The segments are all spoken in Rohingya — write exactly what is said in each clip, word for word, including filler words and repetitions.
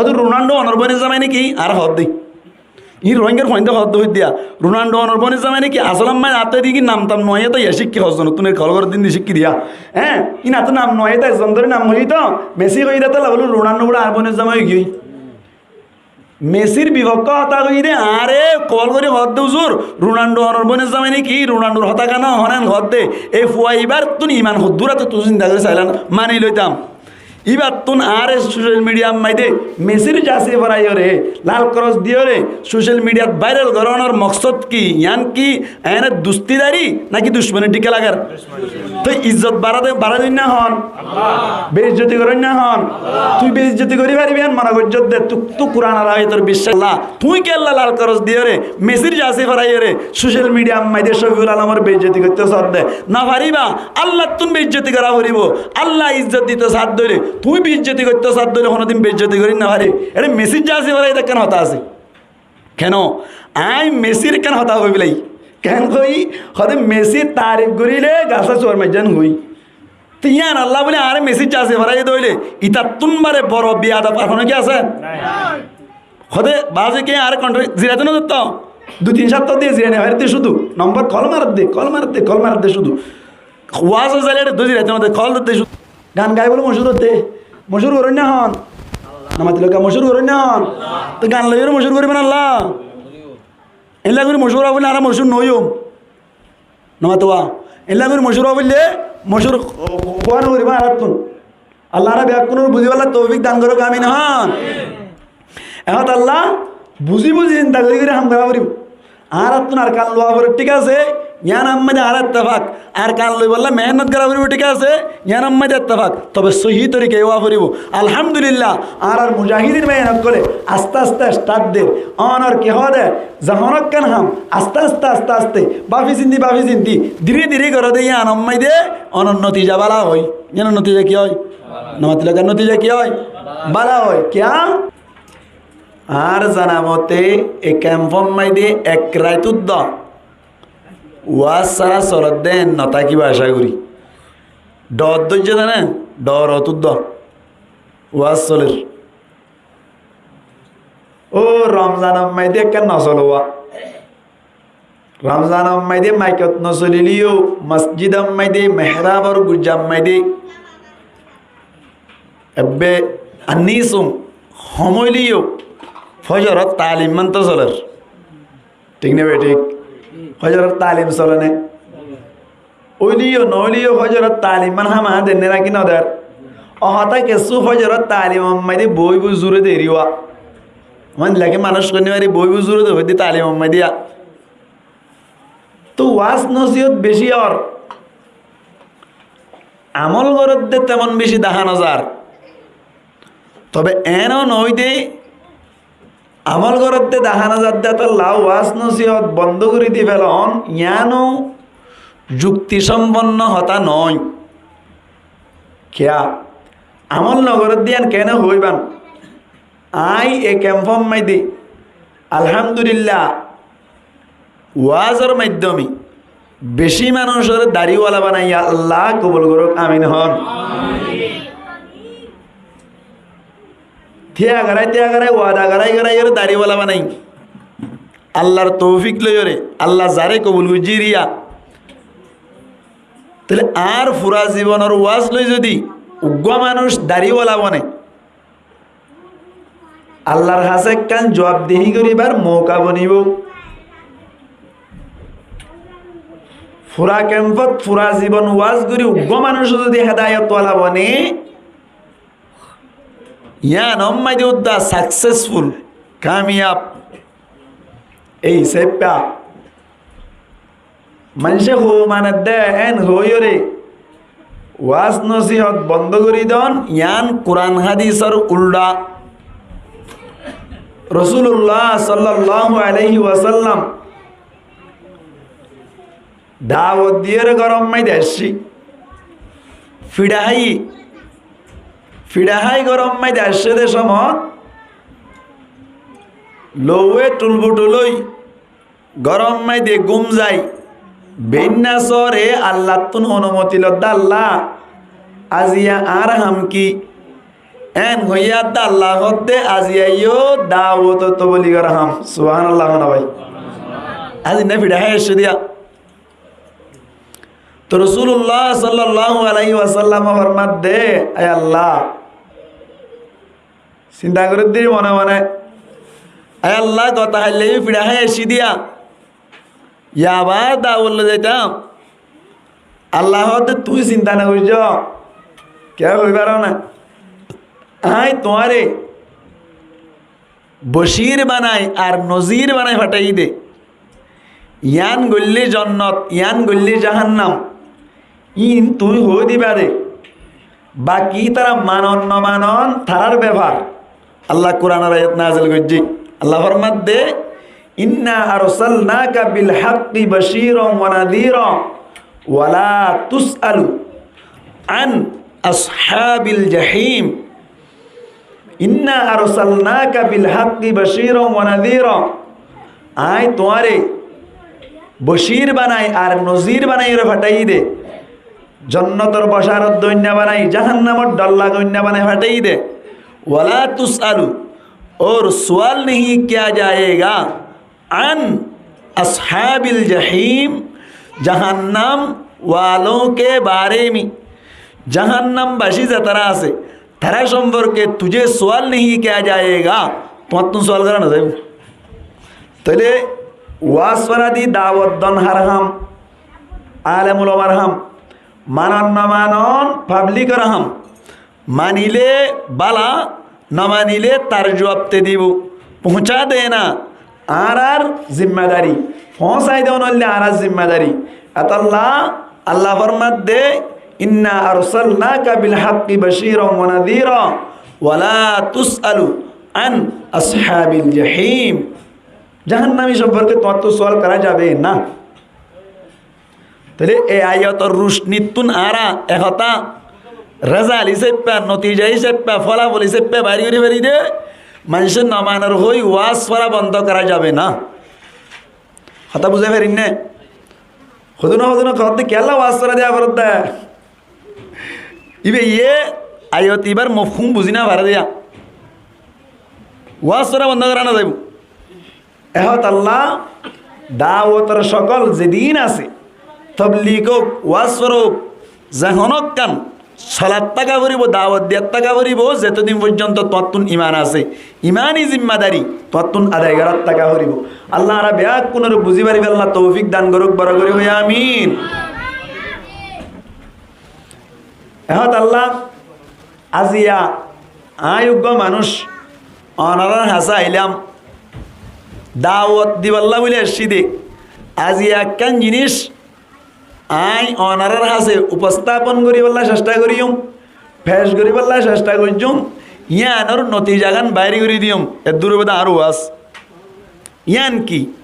Óto Ronaldo onor bóinor zamai né ki? Añára hoódde. Iín Rohingyar fuainde hoódde hoiddiya. Ronaldo onor bóinor zamai né ki? Asól ammá añáttu di ki nam tam no aiyé to iya cíkki hoó zonottún, e kol goróddin di cíkki diya. Hé, iín añáttu nam no aiyé to, ezzon dóri nam hoiyé to, Messi hoiyé de tolla bóli Ronaldo bóli añár bóinor zamai óigiyoi. Mesir bifokké hotá hoiyé dé, añáre kol gorí hoódde, "Uzur, Ronaldo onor bóinor zamai né ki? Ronaldor hotá kiyá no honen?" hoódde. E fua ibáttun iman hoddúr asé, tuñí sinta gorí sailá, mani loitam. Ibáttun añáre social media ammá dé Mesir jasi foraiyóre, lal koros diyóre, social mediat bairal gorónor moksód ki? Yián ki ene dustidari náki ducmoni dhíkka lagar? Tui izzot bará de, bará de na hon? Beizzoti goróin na hon? Tui beizzoti gorí faribi en mone goijjós de, tui, tui Kuranor ayator biccác. Allah, tui kiyólla lal koros diyóre, Mesir jasi foraiyóre, social media ammá dé Cófiul Alomor beizzoti goittó sódde? No fariba, Allattún beizzoti gorá foribó. Allah izzot dito sádde óile, tui beizzoti goittó sádde óile, honodin beizzoti gorí no fari. Ere Mesir jasi forai de ekkán hotá asé. Keno? Añí Mesir ekkán hotá hoi félai. Ken hoi? Hode Mesir tarif goríle gasá suar maijjé en hoi. Te yián Allah bóli añáre Mesir jasi foraiyé de óile, itattún bare boro biyadob ar hono ki asé? Nai. Hode baze ki añáre kontrol ziraito no de to? Dui tin sátta diye zirai no fare de cúdu. Nombor kol mare de, kol mare de, kol mare de cúdu. Waz zaile de ziraito no de, kol de cúdu. Gan gai bóli mochúr ódde. Mochúr goróin na hon? No matilo ká, mochúr goróin na hon? Te gan loiyóre mochúr goríbo na Allah? Eilla gorí mochúr ówa foille añára mochúr no óiyum. No matuwa. Eilla gorí mochúr ówa foille mochúr ó-, ó-, ówa no foribó añárattún. Allah añára beggúnore buzibálla toufik dan gorouk, amin hon. Ehón Allah buzí buzí sinta gorí gorí ham gorá foribó. Añárattún Arkan luwa foribó, thík asé, yián ammá dé añára ettefak. Arkan loibálla mehénnot gorá foribó, thík asé, yián ammá dé ettefak. Tobe sóhi torikaye ówa foribó. Alhamdulillah, añárar mujahidin báiyain ókkole aste aste start der. Onor ki hoó de, zehón ekkán ham aste aste, aste aste, báfi sinti, báfi sinti, dire dire goró de, yián ammá dé onor notija bála ói. Yián notija ki ói? No matilo ká, notija ki ói? Bála ói. Kiyá? Añár zana mote e kemfor maze ek rait uddá waz sára soledde no tákibo acá gorí. Dhoor dóijje de né, dhoor ot uddá waz soler. Ó Romzan or maze ekkán no solé waz. Romzan or maze maikot no solileyó, mosjid or maze, mehrab or gujja maze, ebbe annisum hom óileyó, fojor or talim mán to soler. Thík né bethík? Fojor or talim sole né? Óileyó no óileyó fojor or talim mán hámaha der né náki no der? Ó hotá kessú fojor or talim or maze boibo zure deri wá. Mane lage manúc hoinne bari boibo zure de hoidde talim or maze diya. Tó waz nosiyot beci ór, amol goródde temon beci dahá no zar. Tobe eno no óide, amol goródde dahá no zadde tolla waz nosiyot bondo gorí di felon, yiáno jukti somponno hotá noó. Kiyá? Amol no goródde yián kene hoiban? Añí e kemfor maze, alhamdulillah, wazor maiddome beci manúcor dariwala banaiye Allah kobul gorouk, amin hon. Tiya gorai, tiya gorai, wada gorai, gorai, gorai dariwala banai. Allar toufik loiyóre, Allah zare kobul goijjé riya. Tóile añár fura zibonor waz loi zodi uggwá manúc dariwala bone, Allar hañsé ekkán juabdehi goríbar mouka bonibo. Fura kempot fura zibon waz gorí uggwá manúc zodi hedayot wala bone, yián or maze uddá successful, kamiyab. Ei saippá maincé hou mane de en hoiyóre waz nosihot bondo gorí don, yián Kuran hadisor uldha. Rosulullah sallallahu alaihi wasallam dawot diyóre góror maze aiccé, fiça háiye, fiça hái góror maze aiccé de somot louwe thulbuthul ói góror maze gúm zai, beinna sóore Allattún onumoti lodde, Allah, aziya añár ham ki? Eén hoiyé de Allah hoódde aijja yó dawot ot toblig gorá ham. Subhánallah hoó na bái. Aijja ne fiçá hái aiccé diya. Toh Rosulullah sallallahu alaihi wasallam e formadde, "Ai Allah," sinta gorí diri mone mone, "Ai Allah, gotá hailla yó fiçá hái aiccé diya." Yá abar dawot loi zaitam. Allah hoódde, "Tuñí sinta no goijjó, kiyá hoi faró na? Aññí tuáñre bocír banai ar nozír banai fatháiyi de. Yián goillé jonnot, yián goillé jahannam. Iín tuñí hoói diba de. Baki ítara manon no manon tarár befar." Allah Kuranor ayat nazil goijjé. Allah formadde, "Inna arsalnaka bil haqqi bashiran wa nadhira, wa la tus'alu an ashabil jahim." "Inna arsalnaka bil haqqi bashiran wa nadhira." Aññí tuáñre bocír banai ar nozír banai yóre fatháiyi de. Jonnotor bocárot doinna banai, jahannamor dhor lagoinna banai fatháiyi de. "Wa la tus'alu," aur sual nahi kiya jayega, "an ashabil jahim," jahannam walon ke bare mein, jahannam baci zetará asé, tará somporke tujhe sual nahi kiya jayega, tuáñttún sual gorá no zaibo. Tóile waz fora di dawot don har ham, alem ulamar ham, manon no manon pablikor ham. Manilé bála, no manilé tar juab te dibo. Foóñsa dena añárar zimmadari. Foóñsai de ónoillé añárar zimmadari. Etolla Allah formadde, "Inna arsalnaka bil haqqi bashiran wa nadhira, wa la tus'alu an ashabil jahim." Jahannami somporke tuáñttu sual gorá jabe na. Tóile e ayator rucnittún añára e hotá rezal hísafe, notija hísafe, folafol hísafe bair gorí fari de, maincé no manor hoi waz fora bondo gorá jabe na. Hotá buzí farir né? Hodún hodún hoódde kiyólla waz fora diya foredde. Íba yé ayat íbar mofhum buzí no fare diya. Waz fora bondo gorá no zaibo. Ehót Allah dawotor cokol zedún asé, toblig ók, waz fora ók, ze honó ekkán solat táka foribo, dawot diyat táka foribo, zetodin foijjonto tuáñttun iman asé, imani zimmadari tuáñttun adai gorát táka foribo. Allah añára beggúnore buzí faribálla toufik dan gorouk, boro gorí hoi amin. Ehót Allah, aziya aññí uggwá manúic onorár hañsé ailám, dawot dibálla buli aiccí de. Aziya ekkán ziníc aññí onorár hañsé ufostáfon goríbálla cestha goijjúm, fec goríbálla cestha goijjúm, yíanor notijagán bair gorí diyúm, eddúr óibo de añár waz. Yían ki?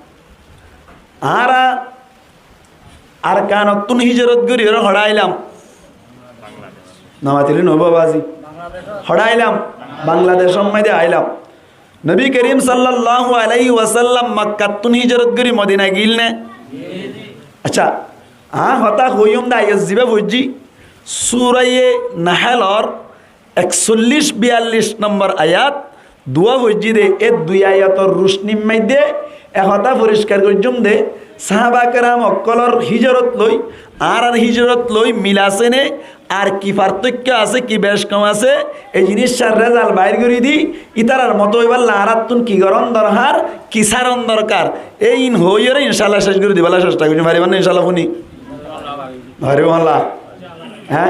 Añára Arkanottún híjorot gorí hoçé ailám? No matilé noóibo bázi. Hoçé ailám? Bangladecór maze ailám. Nobi Kerim sallallahu alaihi wasallam Makkattún híjorot gorí Modina giíl né? Accá, aññí hotá hoiyúm de, aiyór zibá foijjí, Suraye Nahalor eksollíc biyallíc nombor ayat, duwá foijjí de, é dui ayator rucnir maze e hotá foriskar goijjúm de, sáhaba keram ókkolor híjorot loi, añárar híjorot loi mil asé né, ar ki fartóikko asé, ki bec kom asé, e ziníccár rezal bair gorí di, ítarar moto óibálla añárattún ki gorón dorhar, ki sáron dorkar, e ín hoóiyoré incálla céc gorí dibálla cestha goijjúm, faribá né incálla fúni? Faribá Allah. Há?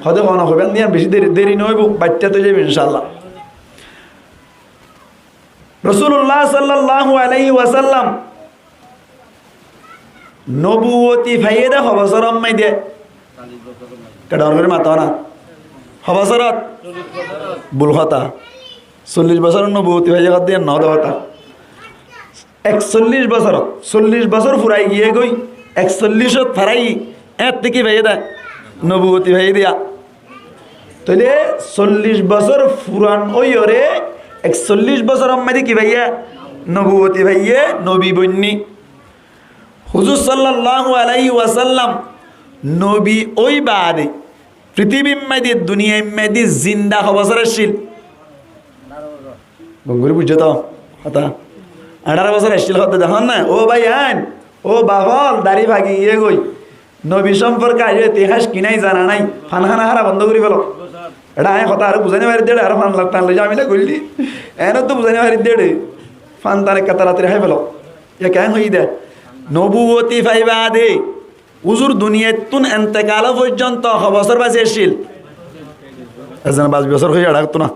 Hodé hono hoibán diyan beci deri, deri noóibo, baiththá toi zaibo incálla. Rosulullah sallallahu alaihi wasallam nobuwoti faiyé de ho bosóror maze? Ke dor gorí mató na? Ho bosórot? Bul hotá. Sollíc bosórot nobuwoti faiyé hoódde yián noó de hotá. Eksollíc bosórot, sollíc bosór furai giyé goi, eksollícot farai, éñtte ki faiyé de? Nobuwoti faiyé de. Tóile sollíc bosór furan óiyoré eksollíc bosóror maze ki faiyé? Nobuwoti faiyé, nobi boinné. Huzur sallallahu alaihi wasallam nobi ói baade fitibir maze, duniyair maze zinda ho bosór accíl? Gom gorí buijjó to hotá? Añçáro bosór accíl hoódde dehón na? Ó bái ain, ó bafol, dari faki giyé goi. Nobi somporke aijjó itihas ki nái zana nái, fan hána hára bondó gorí felo. Eçé aññí hotá aró buzái no faridde, eçé aró fan la-, tan loi zamela goillí. Eénottú buzái no faridde, eçé fan tan ekka taratari hái felo. Yá keén hoiyí dé? Nobuwoti faiba de. Huzur duniyaittún entekal foijjonto ho bosór basi accíl? Ezzone bais bosór hoiyé, eçé hottú na.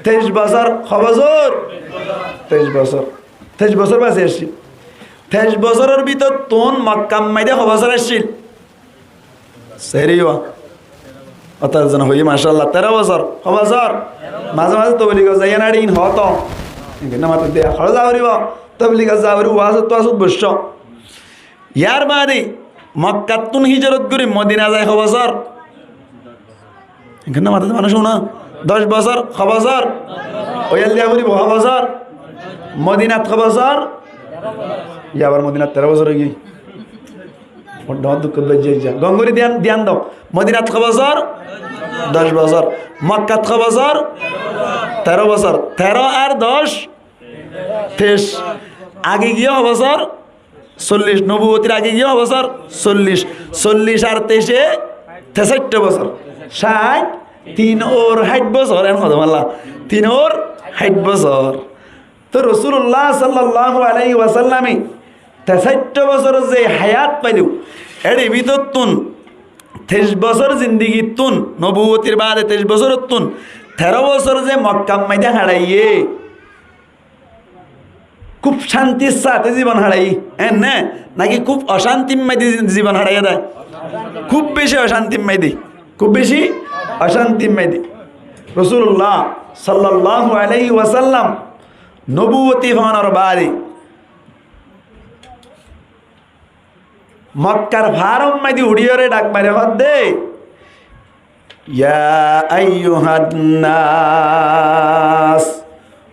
Teic bosór, ho bosór? Teic bosór. Teic bosór basi accíl. Teic bosóror bútottún Mokka maze ho bosór accíl? Seri wa. Ótara zone hoiyé, macállah, teró bosór. Ho bosór? Maze maze tobligot zaiyó na, iín hoó to. Iín no mate de, hoçé za foribo? Tobligot za foribo, wazot wazot boiccó. Yar baade Mokkattún hijrot gorí Modina zai ho bosór? Iín no mate de manúc, cúno. Doc bosór, ho bosór? Ói yaldiya foribo, ho bosór? Modinat ho bosór? Yá, abar Modinat teró bosór ói giyói. Dhoóñr dukkót baijjé, aijja gom gorí diyan, diyan do. Modinat ho bosór? Doc bosór. Mokkat ho bosór? Teró bosór. Teró ar doc? Teic. Age giyé ho bosór? Sollic. Nobuwotir age giyé ho bosór? Sollic. Sollic ar teice tesáitto bosór. Cáit, tin ór háit bosór, en hoó de malla. Tin ór háit bosór. Tó Rosulullah sallallahu alaihi wasallame tesáitto bosór ze hayat failó, ér bútottún teic bosór zindigittún, nobuwotir baade teic bosórottún teró bosór ze Mokka maze hañçaiyé, kúb cántir sáte zibon hañçaiyé, enne? Náki kúb ocántir maze zibon hañçaiyé dé? Kúb beci ocántir maze, kúb beci ocántir maze. Rosulullah sallallahu alaihi wasallam nobuwoti fonor baade Mokkar faáror maze uçíyoré dhak mare hoódde, "Ya ayyuhan nas,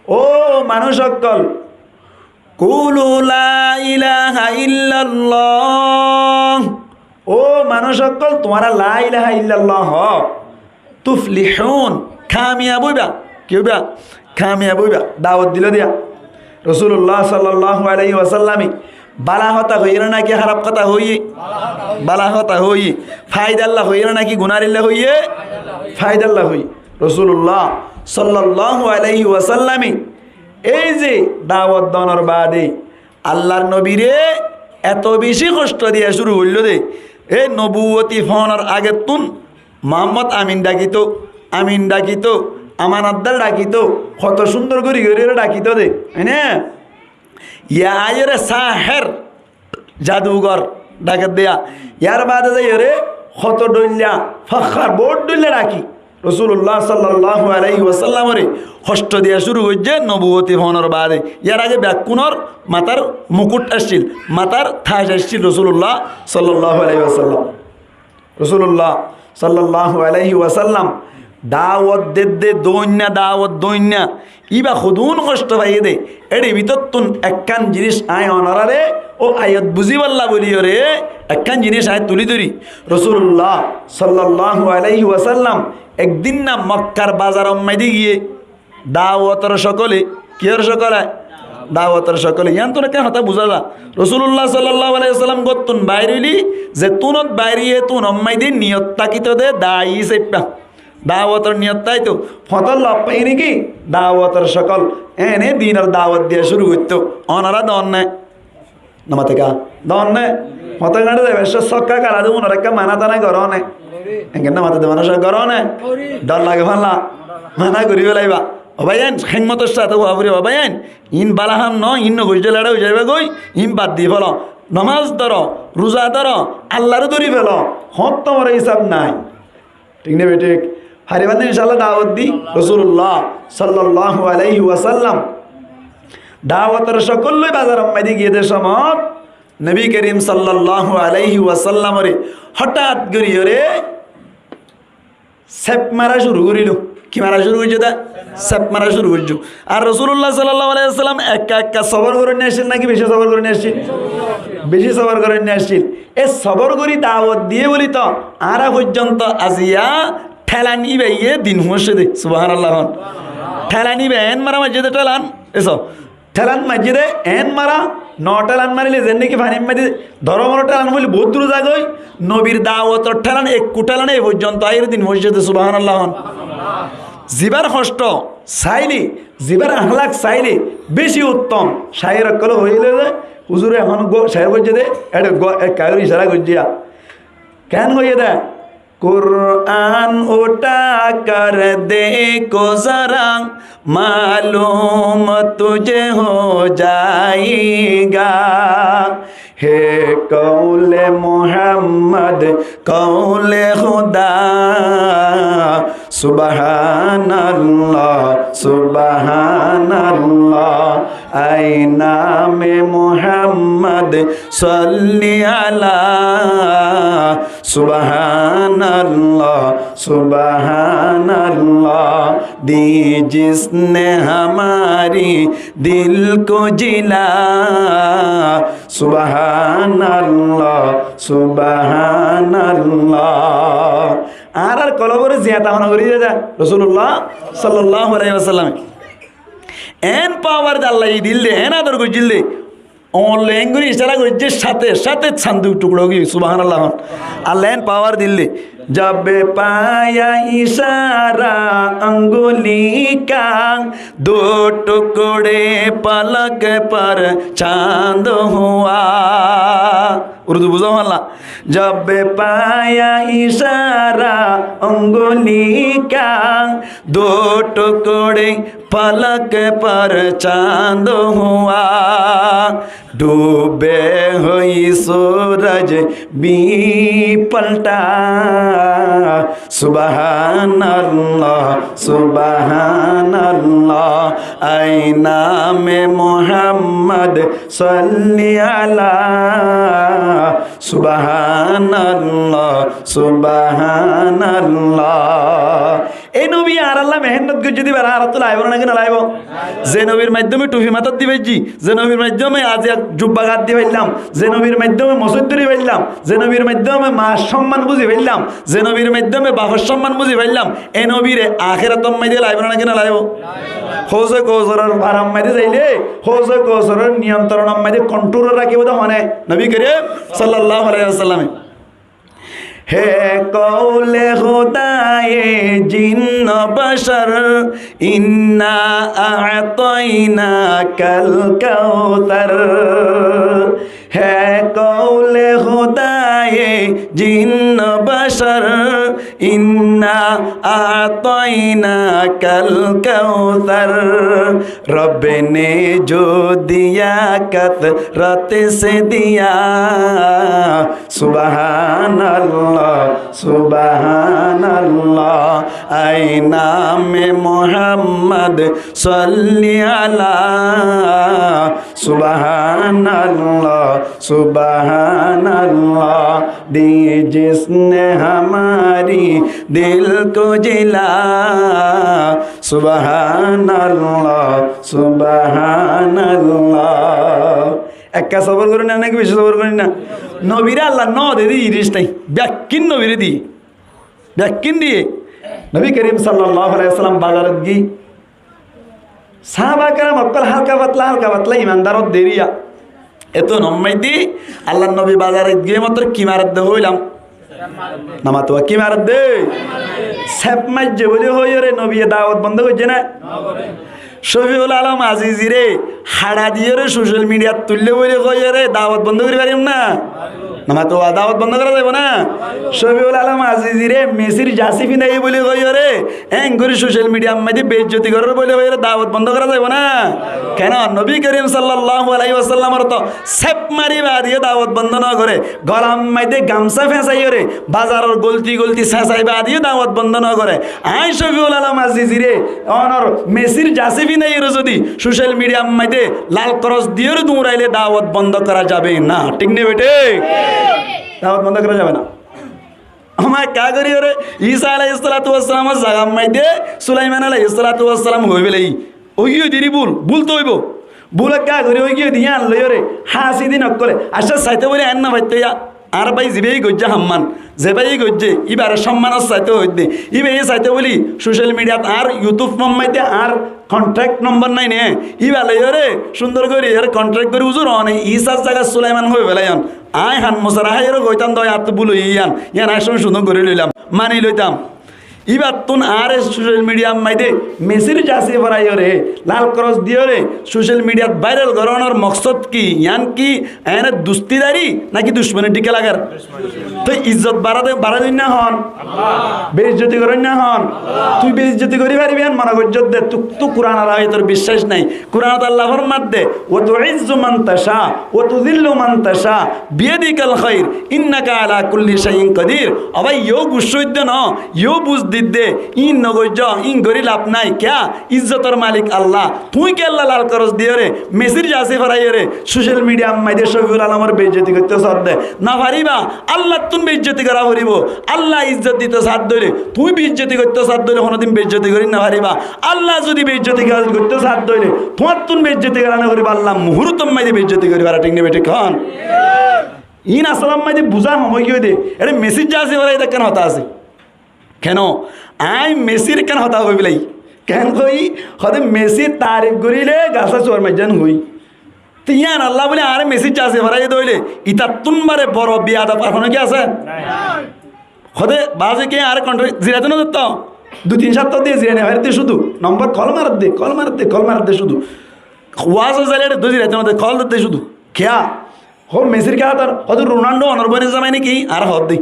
ó manúc ókkol, qulu la ilaha illallah, ó manúc ókkol, tuáñra la ilaha illallah hoó, tuflihun, kamiyab óiba." Ki óiba? Kamiyab óiba. Dawot dilo de. Rosulullah sallallahu alaihi wasallame bála hotá hoiyé né náki háraf hotá hoiyé? Bála hotá hoiyé. Faidalla hoiyé né náki gunálla hoiyé? Faidalla hoiyé. Rosulullah sallallahu alaihi wasallame ei ze dawot donor baade Allar nobiré eto beci hoctho diya cúru goilló de, ei nobuwoti fonor agettún Muhammod Amin dhakito, Amin dhakito, Amanatdar dhakito, hoto cúndor gorí gorí ore dhakito de, óine? Yá aiyóre saher, jadugor dhake de yá. Yar baade zaiyóre hoto dhoilla, fakhar, bout dhoilla dhaki. Rosulullah sallallahu alaihi wasallamore hoctho diya cúru goijjé nobuwoti fonor baade. Yar age bekkúnor matár mukut accíl, matár taj accíl Rosulullah sallallahu alaihi wasallam. Rosulullah sallallahu alaihi wasallam dawot dedde dóinna, dawot dóinna. Íba hodún hoctho faiyé de. Ér bútottún ekkán jiníc aññí onoráre ó ayat buzíballa bóliyoré ekkán jiníc aññí tulí dóri. Rosulullah sallallahu alaihi wasallam ek din na Mokkar bazaror maze giyé dawotor cokole, kiyór cokole? Dawotor cokole. Yiánttún ekkán hotá buzá za. Rosulullah sallallahu alaihi wasallam góttun bair óile, zettúnot bair óiye ettúnor maze niyot tákito de dai hísafe. Dawotor niyot táito, fotór loffa ine ki? Dawotor cokol. Ene dinor dawot diya cúru goitto. Onorá doonné? No mate ká? Doonné? Fotór gañçe zaibar cómot sokka kala de, unor ekká mana tana goróne? Enggé no mate de manúc goróne? Dhor lage fálla mana gorí felaiba. Ó báiyain, hékmotor sáte hoó foribó, ó báiyain, iín bála ham no, iín no goijjé lera ói zaiba goi, iín bad di felo. Nomás dóro, ruza dóro, Allaré dóri felo. Hoóñr tomar hísab nái. Thík né bethík? Faribá né incállah dawot di? Rosulullah sallallahu alaihi wasallam dawotor cokol loi bazaror maze giyé de cómot nobi kerim sallallahu alaihi wasallamore hotát goríyoré sep mara cúru gorílo. Ki mara cúru goijjé de? Sep mara cúru goijjé. Ar Rosulullah sallallahu alaihi wasallam ekka ekka sobor goróinna accíl náki beci sobor goróinna accíl? Beci sobor goróinna accíl. E sobor gorí dawot diyé bóli to añára foijjonto aziya thélan íbaye din fúñiccé de. Subhanallah hoón. Thélan íba eén mara maijjé dé thélan, eso. Thélan maijjé dé eén mara, no thélan marile zenneki fanir maijjé dóro moro thélan hoile bout dur zagói, nobir dawotor thélan ekku thélan ei foijjonto aiyér din foijjé dé, subhánallah hon. Zibar hosto saile, zibar ahlak saile beci uttom. Cáir okkole hoiyé dé, huzure ehón go-, cáir goijjé dé, ére go-, ekka gorí icára goijjé. Keén hoiyé dé? قرآن اٹھا کر دیکھو ذرا، معلوم تجھے ہو جائے گا۔ ہے قول محمد قول خدا، سبحان اللہ، سبحان اللہ۔ اے نام محمد صلی علی، سبحان اللہ، سبحان اللہ۔ دی جس نے ہماری دل کو جلا، سبحان اللہ، سبحان اللہ۔ Añárar kolobore ziyañta hone gorí dé, Rosulullah sallallahu alaihi wasallam. Eén pawar de Allah ye dil de, eén ador goijjil de. Oñle eén gorí icára goijjé, sáte sáte sanduk tukra ói giyói, subhánallah. Allah eén pawar dil de. جب پایا اشارہ انگلی کا، دو ٹکڑے پلک پر چاند ہوا۔ Urdu buzó holla. جب پایا اشارہ انگلی کا، دو ٹکڑے پلک پر چاند ہوا۔ ڈوبے ہوئی سورج بھی پلٹا۔ سبحان اللہ، سبحان اللہ، اے نام محمد صلی علی۔ سبحان اللہ، سبحان اللہ۔ E nobi añárlla mehénnot goijjé de íbar añárattú laibó né náki no laibó? Ze nobir maiddóme thufi matát di faijjí, ze nobir maiddóme aziya jubba gat di faillám, ze nobir maiddóme mosóit dóri faillám, ze nobir maiddóme maar somman búzi faillám, ze nobir maiddóme bafor somman búzi faillám, e nobire akérator maidé laibó né náki no laibó? Hóuze Kousoror farar maidé zailé, Hóuze Kousoror niyontoronor maidé kontórot rakíbo de hone? Nobi Korim sallallahu alaihi wasallame. ہے قول خدائے جن و بشر، انا اعطیناک الکوثر۔ ہے قول خدائے جن و بشر، انا اعطیناک الکوثر۔ رب نے جو دیا کثرت سے دیا۔ سبحان اللہ، سبحان اللہ، اے نام محمد صلی علی۔ سبحان اللہ، سبحان اللہ، دی جس نے ہماری دل کو جلا۔ سبحان اللہ، سبحان اللہ۔ Ekka sobor gorí na, náki beci sobor gorí na? Nobire Allah no de de iris nai, bekkín nobire diye, bekkín diye. Nobi Korim sallallahu alaihi wasallam bazarot giyé, sáhaba keram okkol halka fatla, halka fatla imandar ódde eriya. Etó nomaidde, Allar nobi bazarot giyé mottor ki maredde hoilam? Namato, ki maredde? Sep maijje buli hoiyóre nobiye dawot bondo goijje né? Cofiul Alom Azizire haça diyóre social mediat tuille buli hoiyóre dawot bondo gorí farim na? Namato, dawot bondo gora zaibo na? Cofiul Alom Azizire Mesir jasi findaiyé buli hoiyóre, eén gorí social mediar maidé beizzoti gorór buli hoiyóre dawot bondo gora zaibo na? Keno? Nobi Korim sallallahu alaihi wasallamor to sep mari baade yó dawot bondo no gore, golar maidé gamsa fesaiyóre, bazaror golti golti sesai baade yó dawot bondo no gore. Añí Cofiul Alom Azizire onor Mesir jasi findaiyóre zodi social mediar maidé lal koros diyóre duñraile dawot bondo gora zabe na, thík né bethík? Dawot bondo gora zabe na. Óma ekka goríyore Isa alaihissalatu wassalamor zagar maidé Sulaiman alaihissalatu wassalam hoi félaiye. Ói giyói de ri bul, bul to óibo. Bul ekka gorí ói giyói de yían loiyóre hásidin okkole accá saité bóli ain no faitto yá. Añár bái zibáye goijjé hamman, zebáye goijjé, íbaré cómmanor saité hoiddé. Íbaye saité bóli social mediat añár YouTube or maidé añár contact nombor nái né, íba loiyóre cúndor gorí iyóre contact gorí, "Uzur, one isar zagat Sulaiman hoi félaiyon." Aññí han musara háiyore hoitám dé, añáttu búl óiye yían, yían aññí cúndor gorí loilam, mani loitam. Íbattún añáre social mediar maidé Mesir jasi foraiyóre, lal koros diyóre, social mediat viral gorónor moksód ki? Yían ki ene dustidari náki ducmoni dhíka lagar? Toi izzot bará de, bará doin ná hon? Beizzoti goróin ná hon? Tui beizzoti gorí faribí yían mone goijjós de, tuk, tuk Kuranor ayator biccác nái. Kuranot Allah formadde, "Wa tu'izzu man tasha, wa tudhillu man tasha, biyadikal khair, innaka ala kulli shay'in qadir." Ó bái, yó guccá óidde no, yó buz didde, íin no goijjó, íin gorí laf nái. Kiyá? Izzotor malik Allah. Tuñí kiyólla lal koros diyóre, Mesir jasi foraiyóre, social mediar maidé Cófiul Alomor beizzoti goittó sodde? No faribá. Allattún beizzoti gorá foribó. Allah izzot dito sadde óile, tuñí beizzoti goittó sadde óile, honodin beizzoti gorí no faribá. Allah zodi beizzoti goittó sadde óile, tuáñttún beizzoti gorá no foribó, Allah muhurtor maidé beizzoti gorí faribó, thík né bethík hon? Iín asól maidé buzá hom óigiyoi dé, ere Mesir jasi forai dé ekkán hotá asé. Keno? Aññí Mesir ekkán hotá hoi félai. Ken hoi? Hode Mesir tarif goríle gasá suar maijján hoi. Te yían Allah bóli añáre Mesir jasi forai dé óile, itattún bare boro biyadob ar hono ki asé? Hode baze ki añáre kontra zirate no detto? Dui tin sátta diye zirate no faridde cúdu. Nombor kol maredde, kol maredde, kol maredde cúdu. Waz zaile ere dui zirate no de, kol dedde cúdu. Kiyá? Hó Mesir ki atar, hode Ronaldo onor boinor zamai né ki? Añáre hoódde.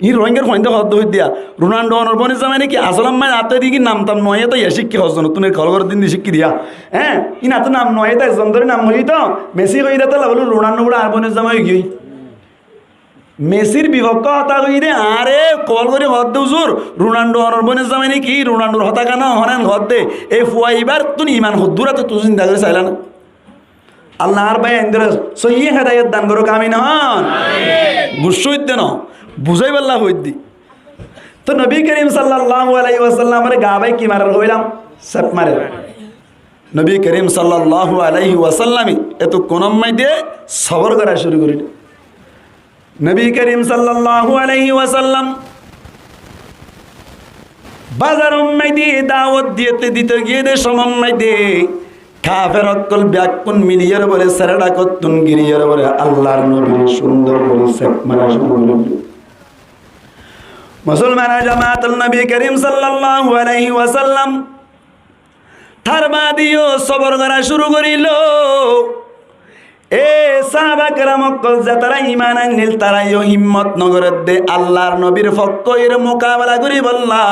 Iín Rohingyar fuainde hoódde hoiddiya. Ronaldo onor boinor zamai né ki? Asól ammá atte di ki nam tam no aiyé to iya cíkki hozzon, tune kol goróddin di cíkki diya. Hé, iín atte nam no aiyé to ezzon dóri nam hoiyé to, Messi hoiyé de tolla bóli Ronaldo bóli añár boinor zamai óigiyoi. Mesir bifokké hotá hoiyé dé, añáre kol gorí hoódde, "Uzur, Ronaldo onor boinor zamai né ki? Ronaldor hotá kená hoón?" Hoódde, e fua ibár tún iman hoddúr asé, tui sinta gorí sailá ná? Allah añár bái aindóre sóiyi hedayot dan gorouk, amin hon. Guccá óidde no, buzáibolla hoóidde. Tó Nobi Kerim sallallahu alaihi wasallamore gaabái ki marer hoilam? Sep marer. Nobi Kerim sallallahu alaihi wasallame etukkúnor maidé sobor gora cúru goríl. Nobi Kerim sallallahu alaihi wasallam bazaror maidé dawot diyete dito giyé dé somor maidé kafer ókkol beggún miliyóre bóle sere dhakottún giriyóre bóle Allahr nobire cúndor gorí sep mara cúru gorí diyé. Musolmanor jamaator Nobi Kerim sallallahu alaihi wasallam tar baade yó sobor gora cúru goríl. E sáhaba keram ókkol zetará iman ainníl tará yó himmot no gorédde Allahr nobir fokká óiyore mukabela goríbolla.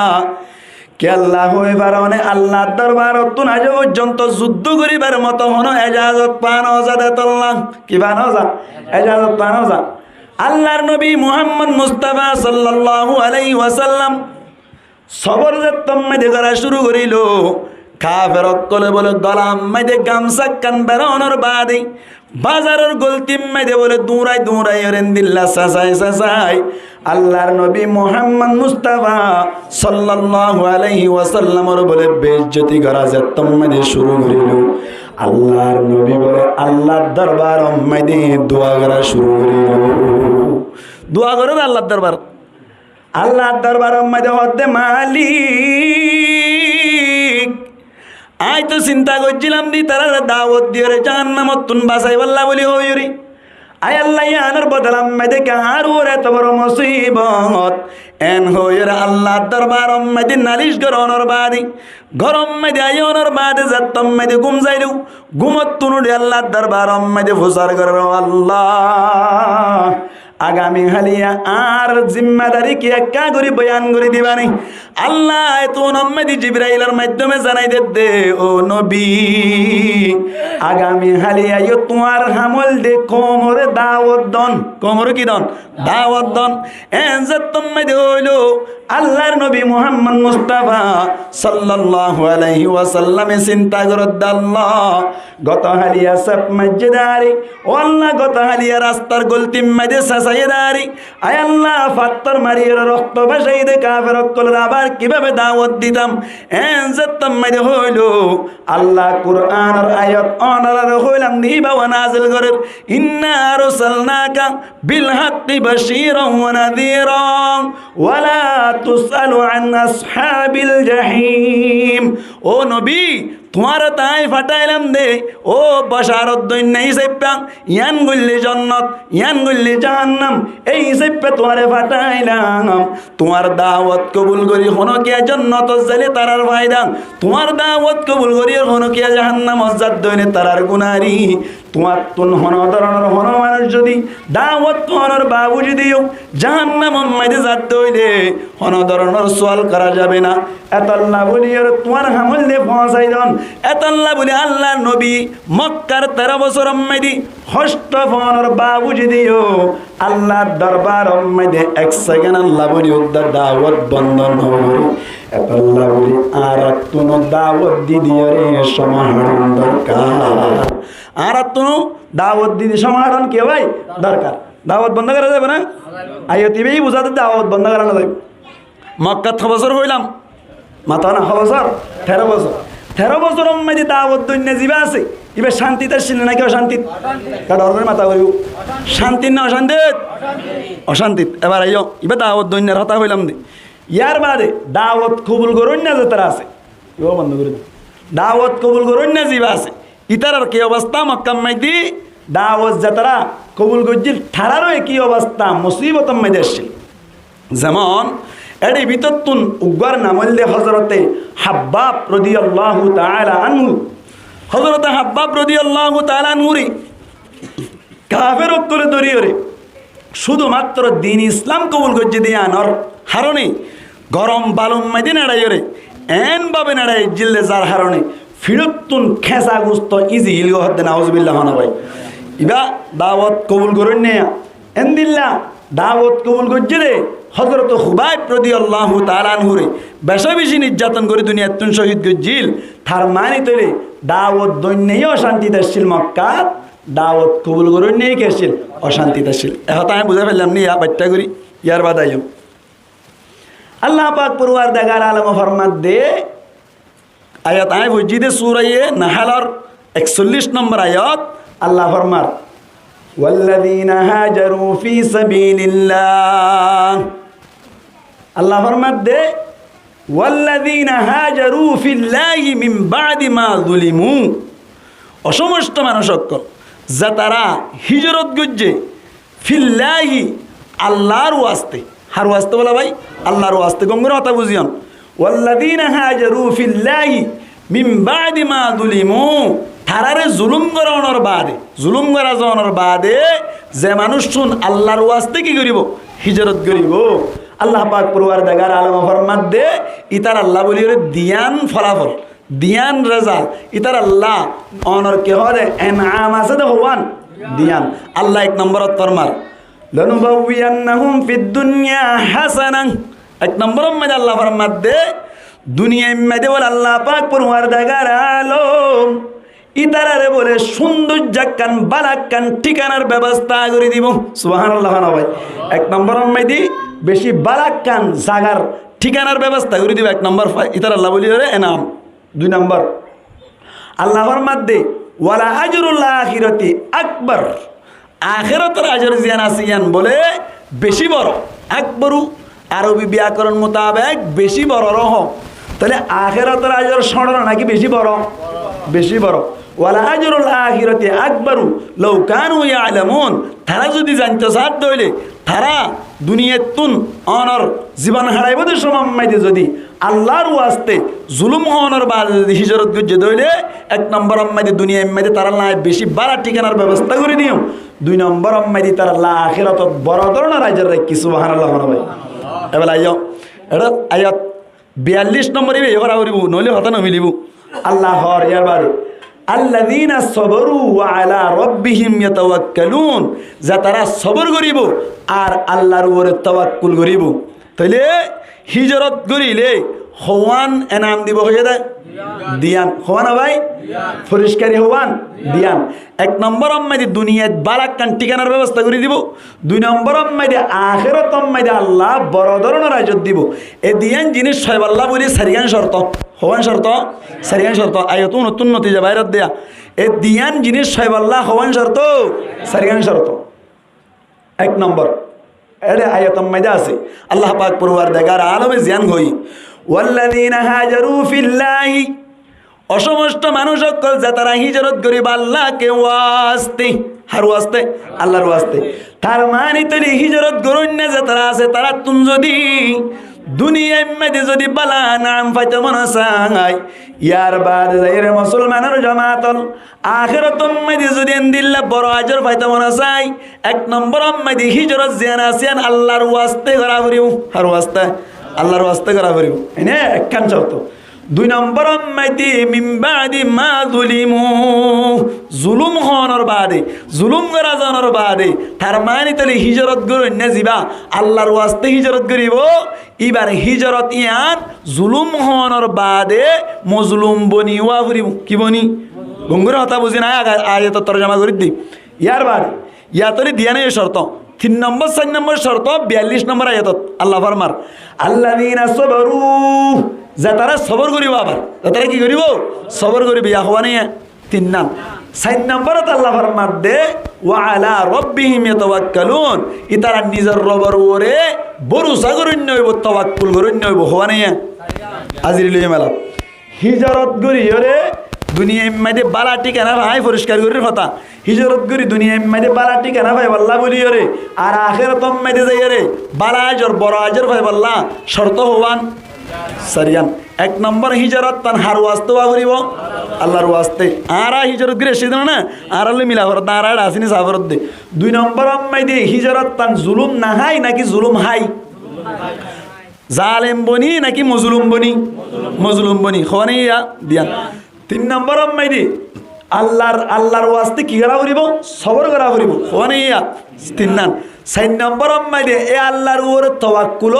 Kiyólla hoói faróne, Allahr dorbarottún aijjó foijjonto zuddó goríbar moto honó ejazot faa no za de tolla. Ki faa no za? Ejazot faa no za. Allahr nobi Muhammod Mustafa sallallahu alaihi wasallam sobor zettót maidé gora cúru goríl, kafer ókkole bóle golar maidé gamsa ekkán berónor baade, bazaror goltir maidé bóle duñrai duñrai endilla sasai sasai Allahr nobi Muhammod Mustafa sallallahu alaihi wasallamor bóle beizzoti gora zettót maidé cúru goríl. Allahr nobi bóle Allahr dorbaror maidé dua gora cúru goríl. Dua gorér Allahr dorbar Allahr dorbaror maidé hoódde, "Malik, aññí to sinta goijjílam de ítarare dawot diyóre jahannamottún basaibólla bóli hoiyóre. Ai Allah, yíanor bodolar maidé ki añár uore eto boro musibot?" En hoiyóre Allahr dorbaror maidé nalic gorónor baade, góror maidé aiyónor baade zettót maidé gúm zailóu, gúmottún uçí Allahr dorbaror maidé fusar gorér, "Ó Allah, agami háliya añár zimmadari ki ekká gorí boyan gorí diba né?" Allah etúnor maidé Jibrailor maiddóme zanai dedde, "Ó nobi, agami háliya yó tuáñr ham óilde koumore dawot don." Koumore ki don? Dawot don. En zettót maidé óilo, Allar nobi Muhammod Mustafa sallallahu alaihi wasallame sinta goródde, Allah, goto háliya sep maijjé de añáre, ó Allah, goto háliya rastar golti maijjé sesaiye de añáre, ai Allah, fattór mariyóre rokto bácaiye de kafer ókkolore abar kibábe dawot ditam? En zettót maijjé hoilo, Allah Kuranor ayat onorare hoilam de íba nazil gorér, إنا أرسلناك بالحق بشيرا ونذيرا ولا تسأل عن أصحاب الجحيم. Ó nobi, tuáñre añí fatailam de, ó bocarot doinna hísafe, yián goille jonnot, yián goille jahannam, ei hísafe tuáñre fatailam. Tuáñr dawot kobul gorí honokiya jonnotot zaile tarar faida, tuáñr dawot kobul gorí honokiya jahannamot zadde óile tarar gunári. Tuáñttún hono dóronor hono manúic zodi dawot honor babuji diyo jahannamot maijjé zadde óile hono dóronor sual gora zabe na. Etolla buli ar tuáñr ham óilde foóñsai don. Etolla buli Allar nobi Mokkar teró bosóror maijjé hósto foóñsor babuji diyo Allar dorbaror maijjé ek sekend Alla buli uddá dawot bondo no goré. Etolla buli añárattún dawot di diyóre cóma haron dorkar. Añárattún dawot di di cóma haron ki bái? Dorkar. Dawot bondo gora zaibo na? Ayat ibá buzá de dawot bondo gora no zaibo. Mokkat ho bosór hoilam? Mata na, ho bosór? Teró bosór. Teró bosóror maijjé dawot doinna ziba asé, iba cántit accíl naki ocántit? Ka dor gorí mata goríbo? Cántit na ocántit? Ocántit. Ebar aiyó, iba dawot doinnar hotá hoilam de. Yar bade dawot kobul goróinna zetará asé, iba bondo gorí do. Dawot kobul goróinna ziba asé, ítarar ki obosta? Mokkar maijjé dawot zetará kobul goijjíl, tararó ki obosta? Musibotor maijjé accíl. Zemon, ére bútottún uggwar nam óilde Hozrote Habbab rodiyallahu taala anhu. Hozrote Habbab rodiyallahu taala anhure kafer ókkole dóriyóre cúdu matro din Islam kobul goijjé de yíanor harone gorom balur maijjé neçaiyóre en babe neçaiyé zar harone fiçottún kesa gusto ízi gilgó hoó de, nauzubillah, hono bái. Iba dawot kobul goróinna. Endilla dawot kobul goijjé de Hozrote Hubaib rodiyallahu taala anhure beca beci nijjaton gorí duniyattún cóhid goijjíl. Tar mani tóile dawot doinna yó ocántit accíl Mokkat, dawot kobul goróinna yó ki accíl? Ocántit accíl. E hotá añí buzái faillám ni? Yá baiththá gorí, yar bade aiyó. Allah pak forwardegar alome formadde, ayat añí foijjí de suraye Nahalor eksollic nombor ayat, Allah formar, والذين هاجروا في سبيل الله. Allah formadde, والذين هاجروا في الله من بعد ما ظلموا. Ó somosto manúic ókkol, zetará hijrot goijjé, fillahi, Allar waste. Har waste bola bái? Allar waste. Gom gorí hotá buziyon. والذين هاجروا في الله من بعد ما ظلموا. Tarare zulum gorónor bade, zulum gora zonor bade ze manúiccún Allar waste ki goríbo? Hijrot goríbo. Allah pak forwardegar alome formadde, ítar Allah buli ore diyan folafol. Diyan rezalt, ítar Allah onor ki hoó de, enam asé de hoón? Diyan. Allah ek nomborot formar, لنبوئنهم في الدنيا حسنة. Ek nomboror maijjé Allah formadde, duniyair maijjé bole Allah pak forwardegar alom ítarare bole cúndor zakkán, bálakkán thíkanar bebosta gorí dibo. Subhanallah, hono bái. Ek nomboror maijjé beci bálakkán zagar thíkanar bebosta gorí dibo. Ek nombor fa-, ítar Allah buli ore enam. Dui nombor, Allah formadde, ولأجر الآخرة أكبر. Ahérator ajor ziyan asé, yián bole beci boro. Akbaru, Arobi biyakoron mutabek beci boro ore hoó. Tóile ahérator ajor cóñço naki beci boro? Beci boro. ولأجر الآخرة أكبر لو كانوا يعلمون. Tará zodi zainto saádde óile, tará duniyattún onor zibon haçaibo de cómot maijjé zodi Allar waste zulum ónor bade zodi hijrot goijjé de óile, ek nomboror maijjé duniyair maijjé tarár lá beci bála thíkanar bebosta gorí diyum. Dui nomboror maijjé tarár lá ahératot boro dóronor ajor raikké. Subhanallah, hono bái. Ebela aiyó, eçé ayat biyallic nombor, ibá yó fora foribó, noóile hotá no milibó. Allah hoór yar bade, الذين صبروا وعلى ربهم يتوكلون. Zetará sobor goríbo ar Allar uore tawakkul goríbo. Tóile Híjorot goríle howán enam dibo hoiyé dé? Diyan. Howán ó bái? Foriskari howán? Diyan. Ek nombor ot maze duniyait bála ekkán thíkanar bebosta gorí dibo. Dui nombor ot maze ahératot maze Allah boro dóronor ajjot dibo. E diyan jinis faibálla buli sairgán corto. Howán corto? Sairgán corto. Ayat unottún notija bair ór dé. E diyan jinis faibálla howán corto? Sairgán corto. Ek nombor, ére ayator maze asé, Allah pak porwardegar alome ziyan hoiyé, "Wallazina hajaru fillahi", ó somosto manúc ókkol zetará híjorot goríbo Allah ke waste. Hár waste? Allahr waste. Tar mani tóile híjorot goróinna zetará asé, taráttun zodi duniyair maze zodi bála enam faito mone sai, yar baade zaiyóre musolmanor jamaat ol, ahérator maze zodi endilla boro ajor faito mone sai, ek nombor ot maze híjorot ziyan asé yián Allahr waste gorá foribo. Hár waste? Allahr waste gorá foribo. Ene ekkán corto. Dui nombor ot maze min ba'di ma zulimu, zulum honor baade, zulum gorá zonor baade, tar mani tóile híjorot goróinna ziba Allahr waste híjorot goríbo, ibar híjorot yián zulum honor baade mozlum boni ówa foribo. Ki boni? Gom gorí hotá buzí nai, aga-, ayator torjoma gorí di. Yar baade, yat óile diyan óiye corto. Tin nombor, sair nombor corto, biyallic nombor ayatot Allah formar, "Allazina sabaru", zetará sobor goríbo abar. Zetará ki goríbo? Sobor goríbo, ya howán óiye? Tinnan. Sair nombor ot Allah formar dé, "Wa ala rabbihim yatawakkalun", itará nizor Robor uore borosa goróinna óibo, tawakkul goróinna óibo. Howán óiye? Aziri loiye mela. Híjorot goríyore duniyair maze bála thíkana fai, foriskar gorír hotá. Híjorot gorí duniyair maze bála thíkana faibálla buliyore, ar ahérator maze zaiyore bála ajor, boro ajor faibálla corto howán? Sairgán. Ek nombor, híjorot tán hár waste ówa foribo? Allahr waste. Añára híjorot gorí aiccé dé na, añára loi mila foredde, añára ére asé ni sa foredde. Dui nombor ot maze híjorot tán zulum no hái naki zulum hái? Zalem boni naki mozlum boni? Mozlum boni. Howán óiye? Diyan. Tin nombor ot maze Allahr, Allahr waste ki gorá foribo? Sobor gorá foribo. Howán óiye? Tinnan. Sair nombor ot maze e Allahr uore tawakkul ó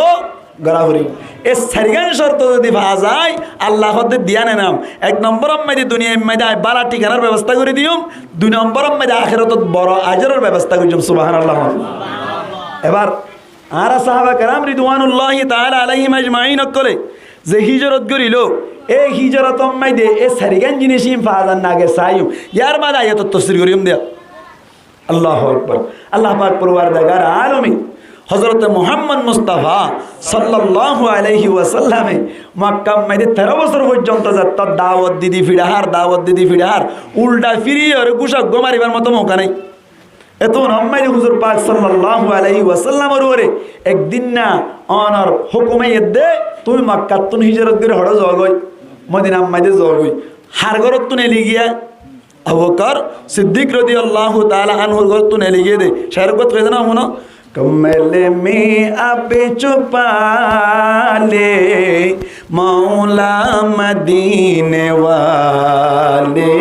gorá foribo. E sairgán corto zodi fa zai, Allah hoó dé diyan enam. Ek nombor ot maze duniyair maze añí bála thíkanar bebosta gorí diyum. Dui nombor ot maze ahératot boro ajoror bebosta gorí diyum. Subhanallah. Ebar añára sahaba keram ridwanullahi taala alaihim ajmain ókkole ze híjorot gorílo, e híjorotor maze e sairgán jinis ín fa za nage saiyum. Yar baade ayatot tofsir goijjum dé. Allahu Akbar. Allah pak porwardegar alome Hozrote Muhammod Mustafa sallallahu alaihi wasallame Makkar maze tero bosór foijjonto zeto dawot di di fiçahar, dawot di di fiçahar, ulda firiyore guca gó maribar moto mouka nai. Etún ammáide huzur pak sallallahu alaihi wasallamor uore ek din na onor hukum aiyé dé, tuñí Makkattún hijrot gorí hoçé zogói, Modinar maze zogói. Har gorottún eli giyé, Abu Bakar Siddik rodiyallahu taala anhur gorottún eli giyé dé. Cayar uggwá hoiyé dé na, fúno. کمل میں اب چھپا لے مولا مدینے والے،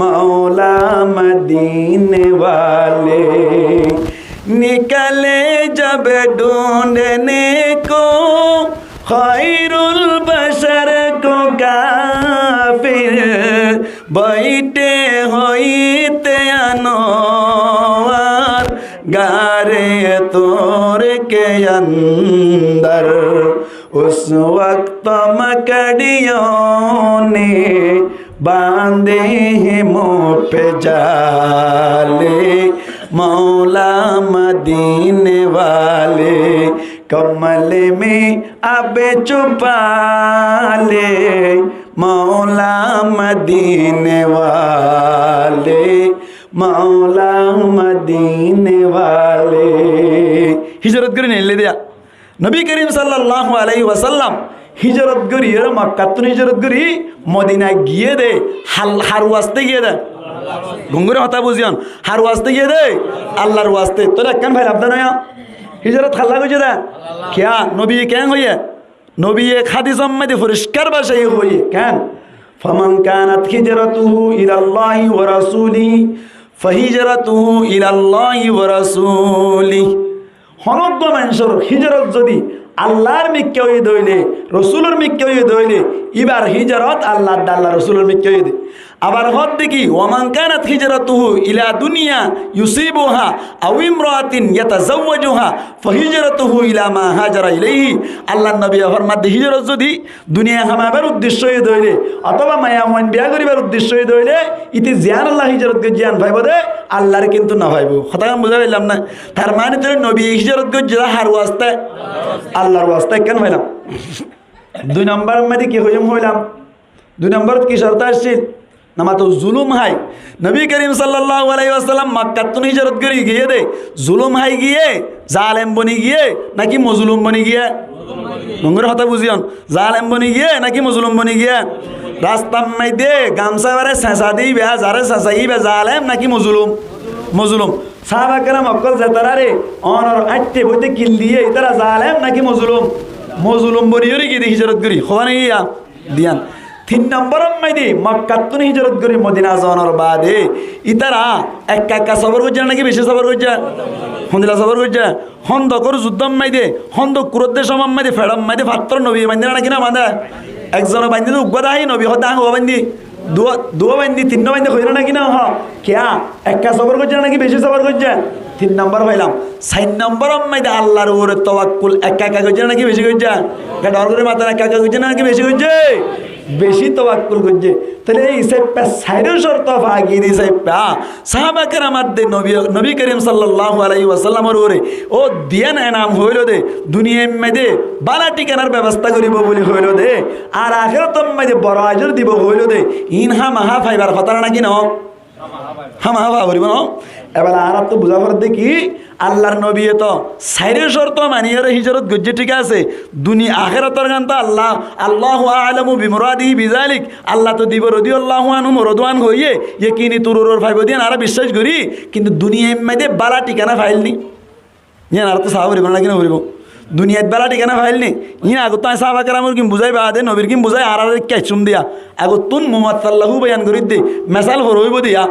مولا مدینے والے، نکلے جب ڈھونڈنے کو خیر البشر کو کافر، بیٹھے ہوئے تھے انوار غار طور کے اندر۔ اس وقت مکڑیوں نے باندھے ہیں منہ پہ جالے، مولا مدینے والے، کمل میں اب چھپا لے، مولا مدینے والے، مولا مدینے والے۔ Hijrot gorí neille diya. Nobi Kerim sallallahu alaihi wasallam hijrot gorí, ere Makkattún hijrot gorí Modinat giyé dé, hal-, har waste giyé dé? Gom gorí hotá buziyon, har waste giyé dé? Allar waste. Tóile ekkán failám dé noya? Hijrot halla goijjé dé? Kiyá? Nobiye keén hoiyé? Nobiye ek hadisor maze foriskar bacáye hoiyé, keén? فمن كانت هجرته إلى الله ورسوله فهجرته إلى الله ورسوله. Honó uggwá manúcor hijrot zodi Allar mikká óiye dé óile, Rosúlor mikká óiye dé óile, íbar híjorot Allar dé Allar Rosúlor mikká óiye dé. Abar hoódde ki, "Wa man kanat hijratuhu ila dunya yusibuha aw imraatin yatazawwajuha fa hijratuhu ila ma hajara ilayhi." Allar nobiye formadde híjorot zodi duniyai hamaibar uddecco óiye dé óile, otóba maiyafuain biya goríbar uddecco óiye dé óile, íte ziyán olla híjorot goijjé yían faibó dé, Allaré kintu no faibó. Hotágan buzá faillám né? Tar mani tóile nobiye híjorot goijjé dé hár waste? Allar waste, ekkán faillám. Dui nombor or maze ki hoiyúm hoilám? Dui nombor ot ki cort accíl? Namato zulum hái. Nobi Kerim sallallahu alaihi wasallam Makkattún híjorot gorí giyé dé, zulum hái giyé, zalem boni giyé, náki mozlum boni giyé? Mongór hotá buzíyon, zalem boni giyé náki mozlum boni giyé? Rastar maze gamsa ibáre sesa dé íba, zaré sesa íba zalem náki mozlum? Mozlum. Sáhaba keram ókkol zetarare onor áñtte boite kil diyé, ítara zalem náki mozlum? Mozlum boni yóre giyé dé híjorot gorí. Hoibá né iya? Diyan. Tin nombor or maze Makkattún híjorot gorí Modina zonor baade ítara ekka ekka sóbor goijjé náki beci sóbor goijjé? Hondilla sóbor goijjé? Hóndokor zuddór maze, Hóndok kuródde somor maze, feçor maze fattór nobiye baindé náki no baindé? Ekzone baindé dé uggúa dahí, nobiye hoó dahí uggúa baindé. Duwá, duwá baindé, tinnúa baindé hoiyé náki no hoó? Kiyá? Ekka sóbor goijjé náki beci sóbor goijjé? Tin nombor failám. Sair nombor or maze Allar uore towakkul ekka ekka goijjé náki beci goijjé? Ekka dor gorí matan, ekka ekka goijjé náki beci goijjé? Beci towakkul goijjé. Tóile ei hísafe sairó corto fagir hísafe sáhaba keram adde nobi, Nobi Kerim sallallahu alaihi wasallam or uore ó diyan enam hoiló dé, duniyair maze bála thikanar bebosta goríbo buli hoiló dé, ar akérator maze boro ajor dibo hoiló dé, iín hámaha faibar hotá náki no? Hámaha faibar no? Ebala añárattú buzá foré dé ki, Allar nobiye to sairó corto maniyóre híjorot goijjé, thík asé, duni-, akérator gán to Allah, Allahu a'lamu bimuradihi bizalik, Allah to dibo, radiyallahu anhum wa radu anhu hoiyé, yekini tururor faibó dé yían añára biccác gorí, kintu duniyair maze bála thikana fail ni? Yían añárattú saá foribó náki no foribó? Duniyait bála thikana fail ni? Yían agottú añí sáhaba keramor gín buzái baade nobir gín buzái añára kessún diya. Agottún mumassallahu boyan gorí dé, mesal fore óibo diya.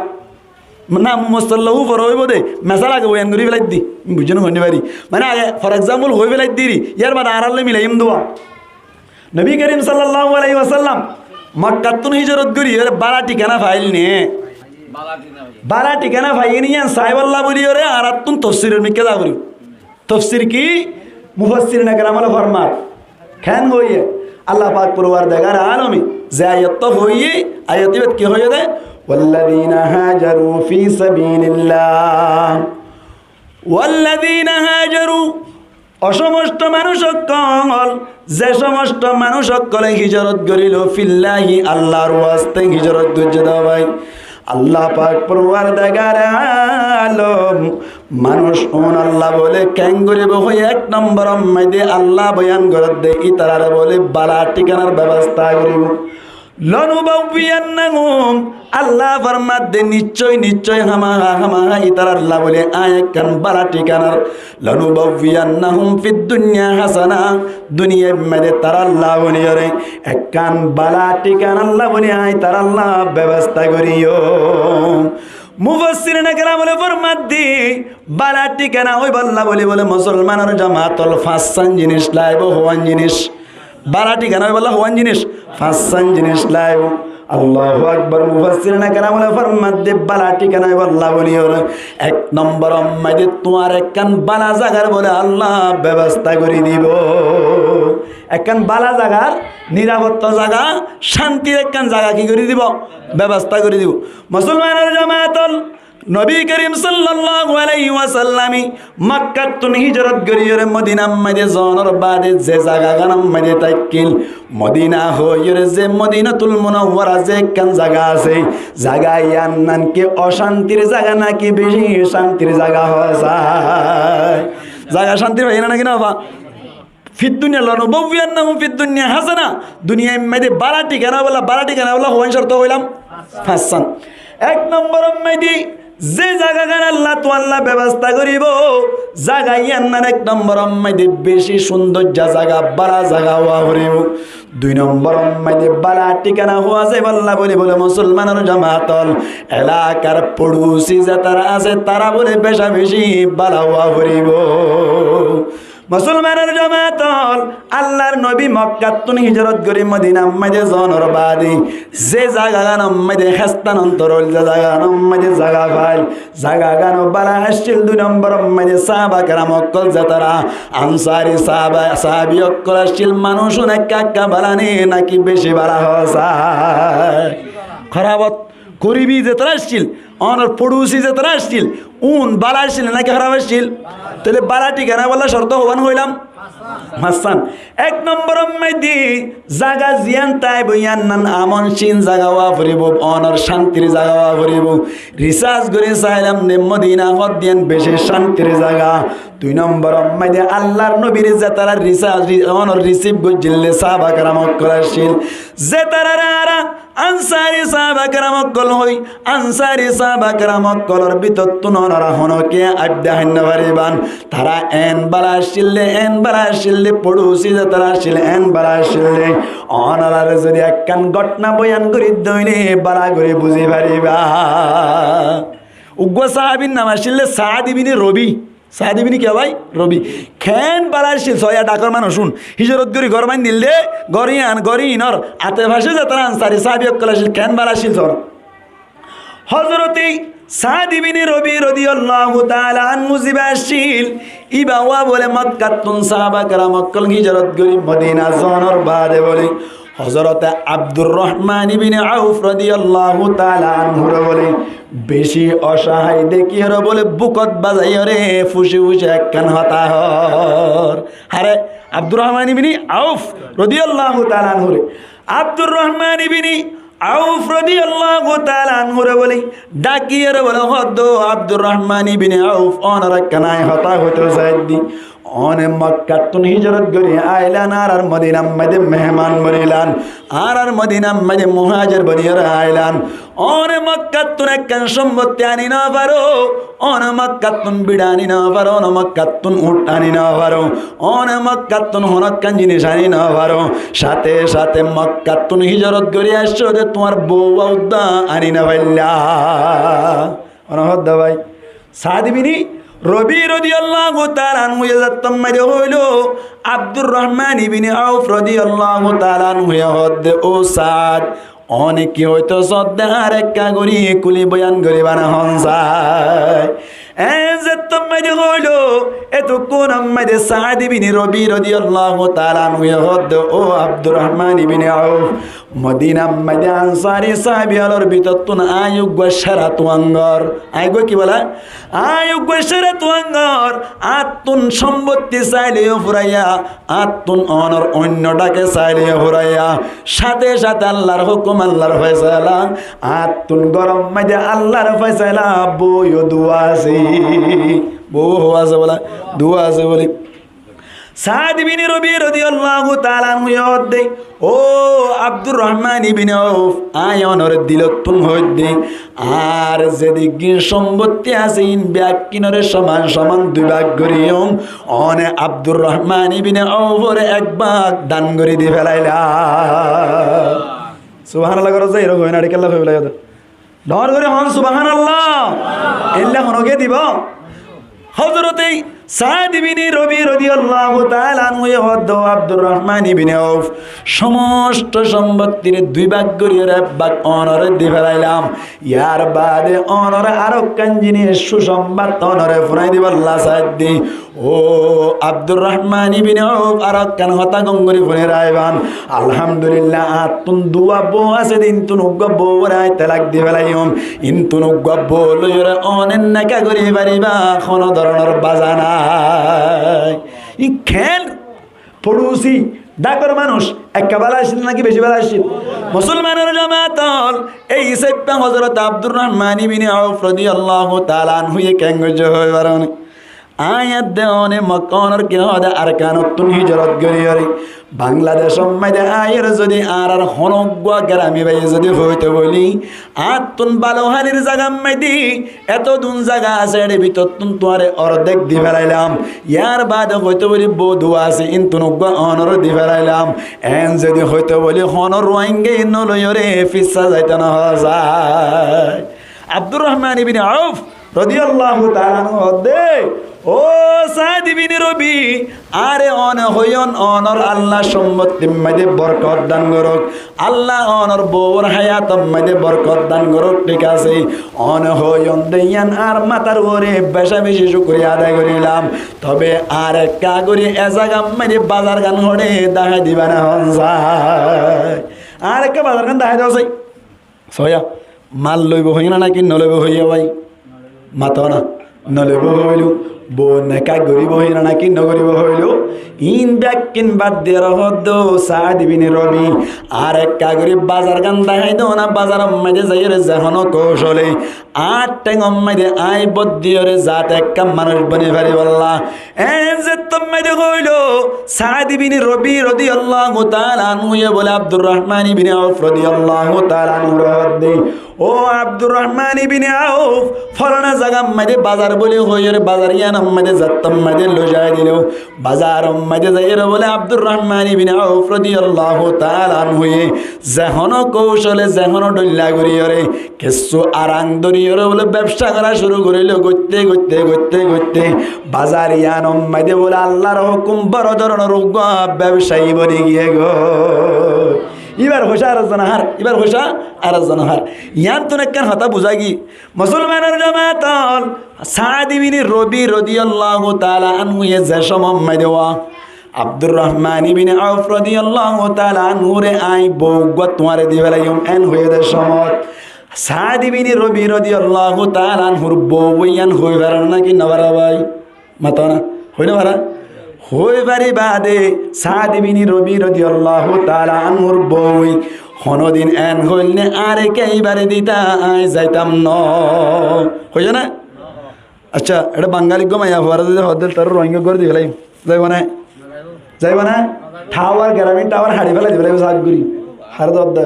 Na, mumassallahu fore óibo dé, mesal age boyan gorí félai dí. Buijjó né hoóni bari? Mane age, for example, hoói félai dí ri, yar baade añára loi milaiyum duwa. Nobi Kerim sallallahu alaihi wasallam Makkattún híjorot gorí ore bála thikana fail né? Bála thikana faiyé né yían saibólla buli ore añárattún tofsiror mikká za gorí. Tofsir ki? Mufassirine keram ókkole formar. Keén hoiyé? Allah pak porwardigare alome ze ayat hoiyé, ayat ibát ki hoiyé dé? والذين هاجروا في سبيل الله. والذين هاجروا. Ó somosto manúic ókkol, ze somosto manúic ókkole híjorot gorílo, fillahi, Allar waste híjorot goijjé dé bái. Allah pak porwardigare alom, manúic un Allah bóle keén goríbo hoiyé ek nombor or maze Allah boyan gorédde, ítarare bóle bála thikanar bebosta goríbo. Lanubawwiannahum, Allah formadde, niccói, niccói, hámaha, hámaha, ítaralla bóle añí ekkán bála thikanar, lanubawwiannahum fid dunya hasana, duniyair maze taralla bóle ore ekkán bála thikanalla bóle añí taralla bebosta goijjum. Mufassirine keram ókkole formadde, bála thikana óibolla bóle, bóle musolmanor jamaat ol, fañssán jinis laibo, hoán jinis? Bála thikana óibolla hoán jinis? Fañssán jinis laibo. Allahu Akbar. Mufassirine keram ókkole formadde bála thikana óibolla bóle ore ek nombor or maze tuáñr ekkán bála zagar bóle Allah bebosta gorí dibo. Ekkán bála zagar, nirafotta zaga, cántir ekkán zaga ki gorí dibo? Bebosta gorí dibo. Musolmanor jamaat ol, Nobi Kerim sallallahu alaihi wasallame Makkattún híjorot gorí ore Modinar maze zonor baade ze zagaganor maze táikil, Modina hoiyóre ze Modinatul Munawwara ze ekkán zaga asé, zaga yían nán ki ocántir zaga náki beci cántir zaga hoó sai? Zaga cántir faiyé né náki no fa? Fid dunya, lanubawwiannahum fid dunya hasana. Duniyair maze bála thikana óibolla, bála thikana óibolla hoán corto hoilam? Fañssán. Ek nombor or maze ze zagagan Allah tuáñlla bebosta goríbo, zaga yían nán ek nombor or maze beci cúndor zaga, bála zaga ówa foribo. Dui nombor or maze bála thikana ówa zaibolla bóle, bóle musolmanor jamaat ol, elakar foçosi zetará asé, tará bóle beca beci bála ówa foribo. Musolmanor jomaat ól, Allar nobi Mokkattún hijrot gorí Modinat maze zonor baade ze zagaganot maze hestan ontor óil, ze zagaganot maze zaga fail, zagagan bála accíl. Dui nombor maze sáhaba keram ókkol, ze tará ansari sáhaba, sáhabi ókkol accíl, manúic ún ekka ekka bála né náki beci bála? Hoó sai. Horabot goribi ze tará accíl, onor foçusi ze tará accíl, ún bála accíl náki horab accíl? Tóile bála thikana bolla corto hoibán hoilam? Fañsán. Ek nombor maze zaga ziyán táibo yían nan amon cín zaga ówa foribó, onor cántir zaga ówa foribó. Risas gorí sailam de Modina hoddiyán beci cántir zaga. Dui nombor maze Allar nobire ze tará risas, ri-, onor risif goijjíl de sáhaba keram ókkol accíl, ze tará rara ansari sáhaba keram ókkol hoi, ansari sáhaba keram ókkolor bútottún onora honókiye aibdá háinno faribán. Tará en bála accíl de, en bála accíl de, foçusi ze tará accíl, en bála accíl de. Onorare zodi ekkán góthna boyan gorí dóile bála gorí buzí faribá. Uggúa sáhabir nam accíl de Saad ibni Robi. Saad ibni kiyá bái? Robi. Keén bála accíl, soiya dhakor manúic ún. Hijrot gorí gór baindíl de, gór yían, gór yínor ate face ze tará ansari sáhabi ókkol accíl, keén bála accíl, soiya. Hozrote Saad ibni Robi rodiyallahu taala anhu zibá accíl, íba ówa bóle Mokkattún sáhaba keram ókkol hijrot gorí Modina zonor baade bóle Hozrote Abdurrahman ibni Auf rodiyallahu taala anhure bóle beci osahai dekíyore bóle bukot bazaiyore fuci fuci ekkán hotá hoór. Hare, Abdurrahman ibni Auf rodiyallahu taala anhure. Abdurrahman ibni Auf rodiyallahu taala anhure bóle dhakiyore bóle hoódde, Abdurrahman ibni Auf, onore ekkán añí hotá hoitó saiddi. One Mokkattún hijrot gorí ailán, añárar Modinat maze meheman bonilan, añárar Modinat maze muhajir boniyore ailán. One Mokkattún ekkán sombotti ani no faro, one Mokkattún bira ani no faro, one Mokkattún uñth ani no faro, one Mokkattún honókkán jinis ani no faro. Sáte sáte Mokkattún hijrot gorí aiccó de tuáñr bou uddá ani no faillá. One hoódde bái? Saad ibni Robi rodiyallahu taala anhu ye zettót maze hoóilo, Abdurrahman ibni Auf rodiyallahu taala anhu ye hoódde, ó Saad, one ki hoitó soódde añáre ekká gorí kúli boyan goríba né hon sai. Eén zettót maze hoóilo, etukkúnot maze Saad ibni Robi rodiyallahu taala anhu ye hoódde, ó Abdurrahman ibni Auf, Modinat maze ansari sáhabi ólor bútottún añí uggúa céra tuáñgor. Añí uggúa ki bóle? Añí uggúa céra tuáñgor. Añáttun sombotti saileyó furaiya, añáttun onor oinno dhake saileyó furaiya. Sáte sáte Allar hókum, Allar foisala. Añáttun górot maze Allar foisala, bou yó duwa asé. Bou yó asé bóle, duwa asé bóle. Saad ibni Robi rodiyallahu taala anhu ye hoódde, ó Abdurrahman ibni Auf, añí onore dilottún hoóidde, añár zedún sombotti asé, iín bekkúnore soman soman dui bák goríyum, one Abdurrahman ibni Aufore ek bák dan gorí di felailá. Subhanallah goró zai, eró hoói na, ar kiyólla hoói felaiyó de. Dhoóñr gorí hoón, subhanallah. Eilla honókiye dibó? Hozrote Saad ibni Robi rodiyallahu taala anhu ye hoódde, ó Abdurrahman ibni Auf, somosto sombottire dui bák goríyore ek bák onore di felailam. Yar baade onore arekkán jinis cúsombad onore funai dibolla saidde. Ó Abdurrahman ibni Auf, arekkán hotá gom gorí funi raiban. Alhamdulillah, añáttun duwa bou asé de, intun uggúa bou ore añí talak di felaiyum. Intun uggúa bou loiyore one neka gorí fariba, hono dóronor baza nai. Iín keén? Foçusi, dhakor manúic, ekka bála accíl náki beci bála accíl? Musolmanor jomaat ól, ei hísafe Hozrot Abdurrahman ibni Auf rodiyallahu taala anhu ye keén goijjé hoói faron? Añí edde one Mokka onor ki hoóde Arkanottún hijrot goríyore Bangladecót maze aiyóre zodi añárar honó uggúa gerami báiye zodi hoitó bóli, añáttun bála hálir zagat maze eto dun zaga asé, ér bútottún tuáñre ordek di felailam. Yar baade hoitó bóli bou duwa asé, intun uggúa onore di felailam. Eén zodi hoitó bóli honó Ruáingaye no loiyóre fissá zaito no zai. Abdurrahman ibni Auf rodiyallahu taala anhu hoódde, Ó Saád ibni Robi, añáre one hoiyón, onor Allah sombottir maze borkot dan gorouk, Allah onor bouwor háyator maze borkot dan gorouk, thík asé. One hoiyón de yián añár matar uore beca beci cúkuriya adai gorílam. Tobe añáre ekka gorí e zagar maze bazar gán hoçé dahái diba né hon sai? Añáre ekka bazar gán dahái do sai. Soiya, mal loibo hoiyó na naki no loibo hoiyó bái? Mato na, no loibo hoilo. Bou nika goribo hoiyó na naki no goribo hoilo. Iín bekkín bad diyóre hoódde Saád ibni Robi, añáre ekka gorí bazar gán dahái do na, bazaror maze zaiyóre ze honó koucole añár théngor maze aññí bót diyóre zate ekka manúic boni faribólla. Eén zettót maze hoóilo, Saád ibni Robi rodiyallahu taala anhuye bóle Abdurrahmán ibni Auf rodiyallahu taala anhure hoódde, ó Abdurrahmán ibni Auf, folana zagar maze bazar bóli hoiyóre bazar yiánor maze zettót maze loizai dilo. Bazaror maze zaiyóre bóle Abdurrahmán ibni Auf rodiyallahu taala anhuye ze honó koucole, ze honó dhoilla goríyore kessú arang dóriyoré bóle bebca gorá cúru gorílo. Goitté goitté goitté goitté bazar yiánor maze bóle Allar hókum boro dóronor uggúa bebcai boni giyé goi. Íbar hoicá ar ezzon hár, íbar hoicá ar ezzon hár. Yiánttún ekkán hotá buzá giyé, musolmanor jamaat ol, Saád ibni Robi rodiyallahu taala anhuye ze cómot maze wá Abdurrahmán ibni Auf rodiyallahu taala anhure aññí bou uggúa tuáñre di félaiyum, eén hoiyé de cómot Saád ibni Robi rodiyallahu taala anhur bou yián hoi fare naki no fare bái? Mato na, hoi no fare? Hoi fare. Bade Saád ibni Robi rodiyallahu taala anhur bou honódin eén hoil né, añáre kiyá íbare dita, aññí zaitam no. Hoiyé na? Accá, eçé Bangali uggúa maiyafuare zodi hoó de taré Rohingya gór di félaiyum, zaibo né? Zaibo né? Tawar, geramín tawar haçi félai di félaiyum, saf gorí. Hare dódde.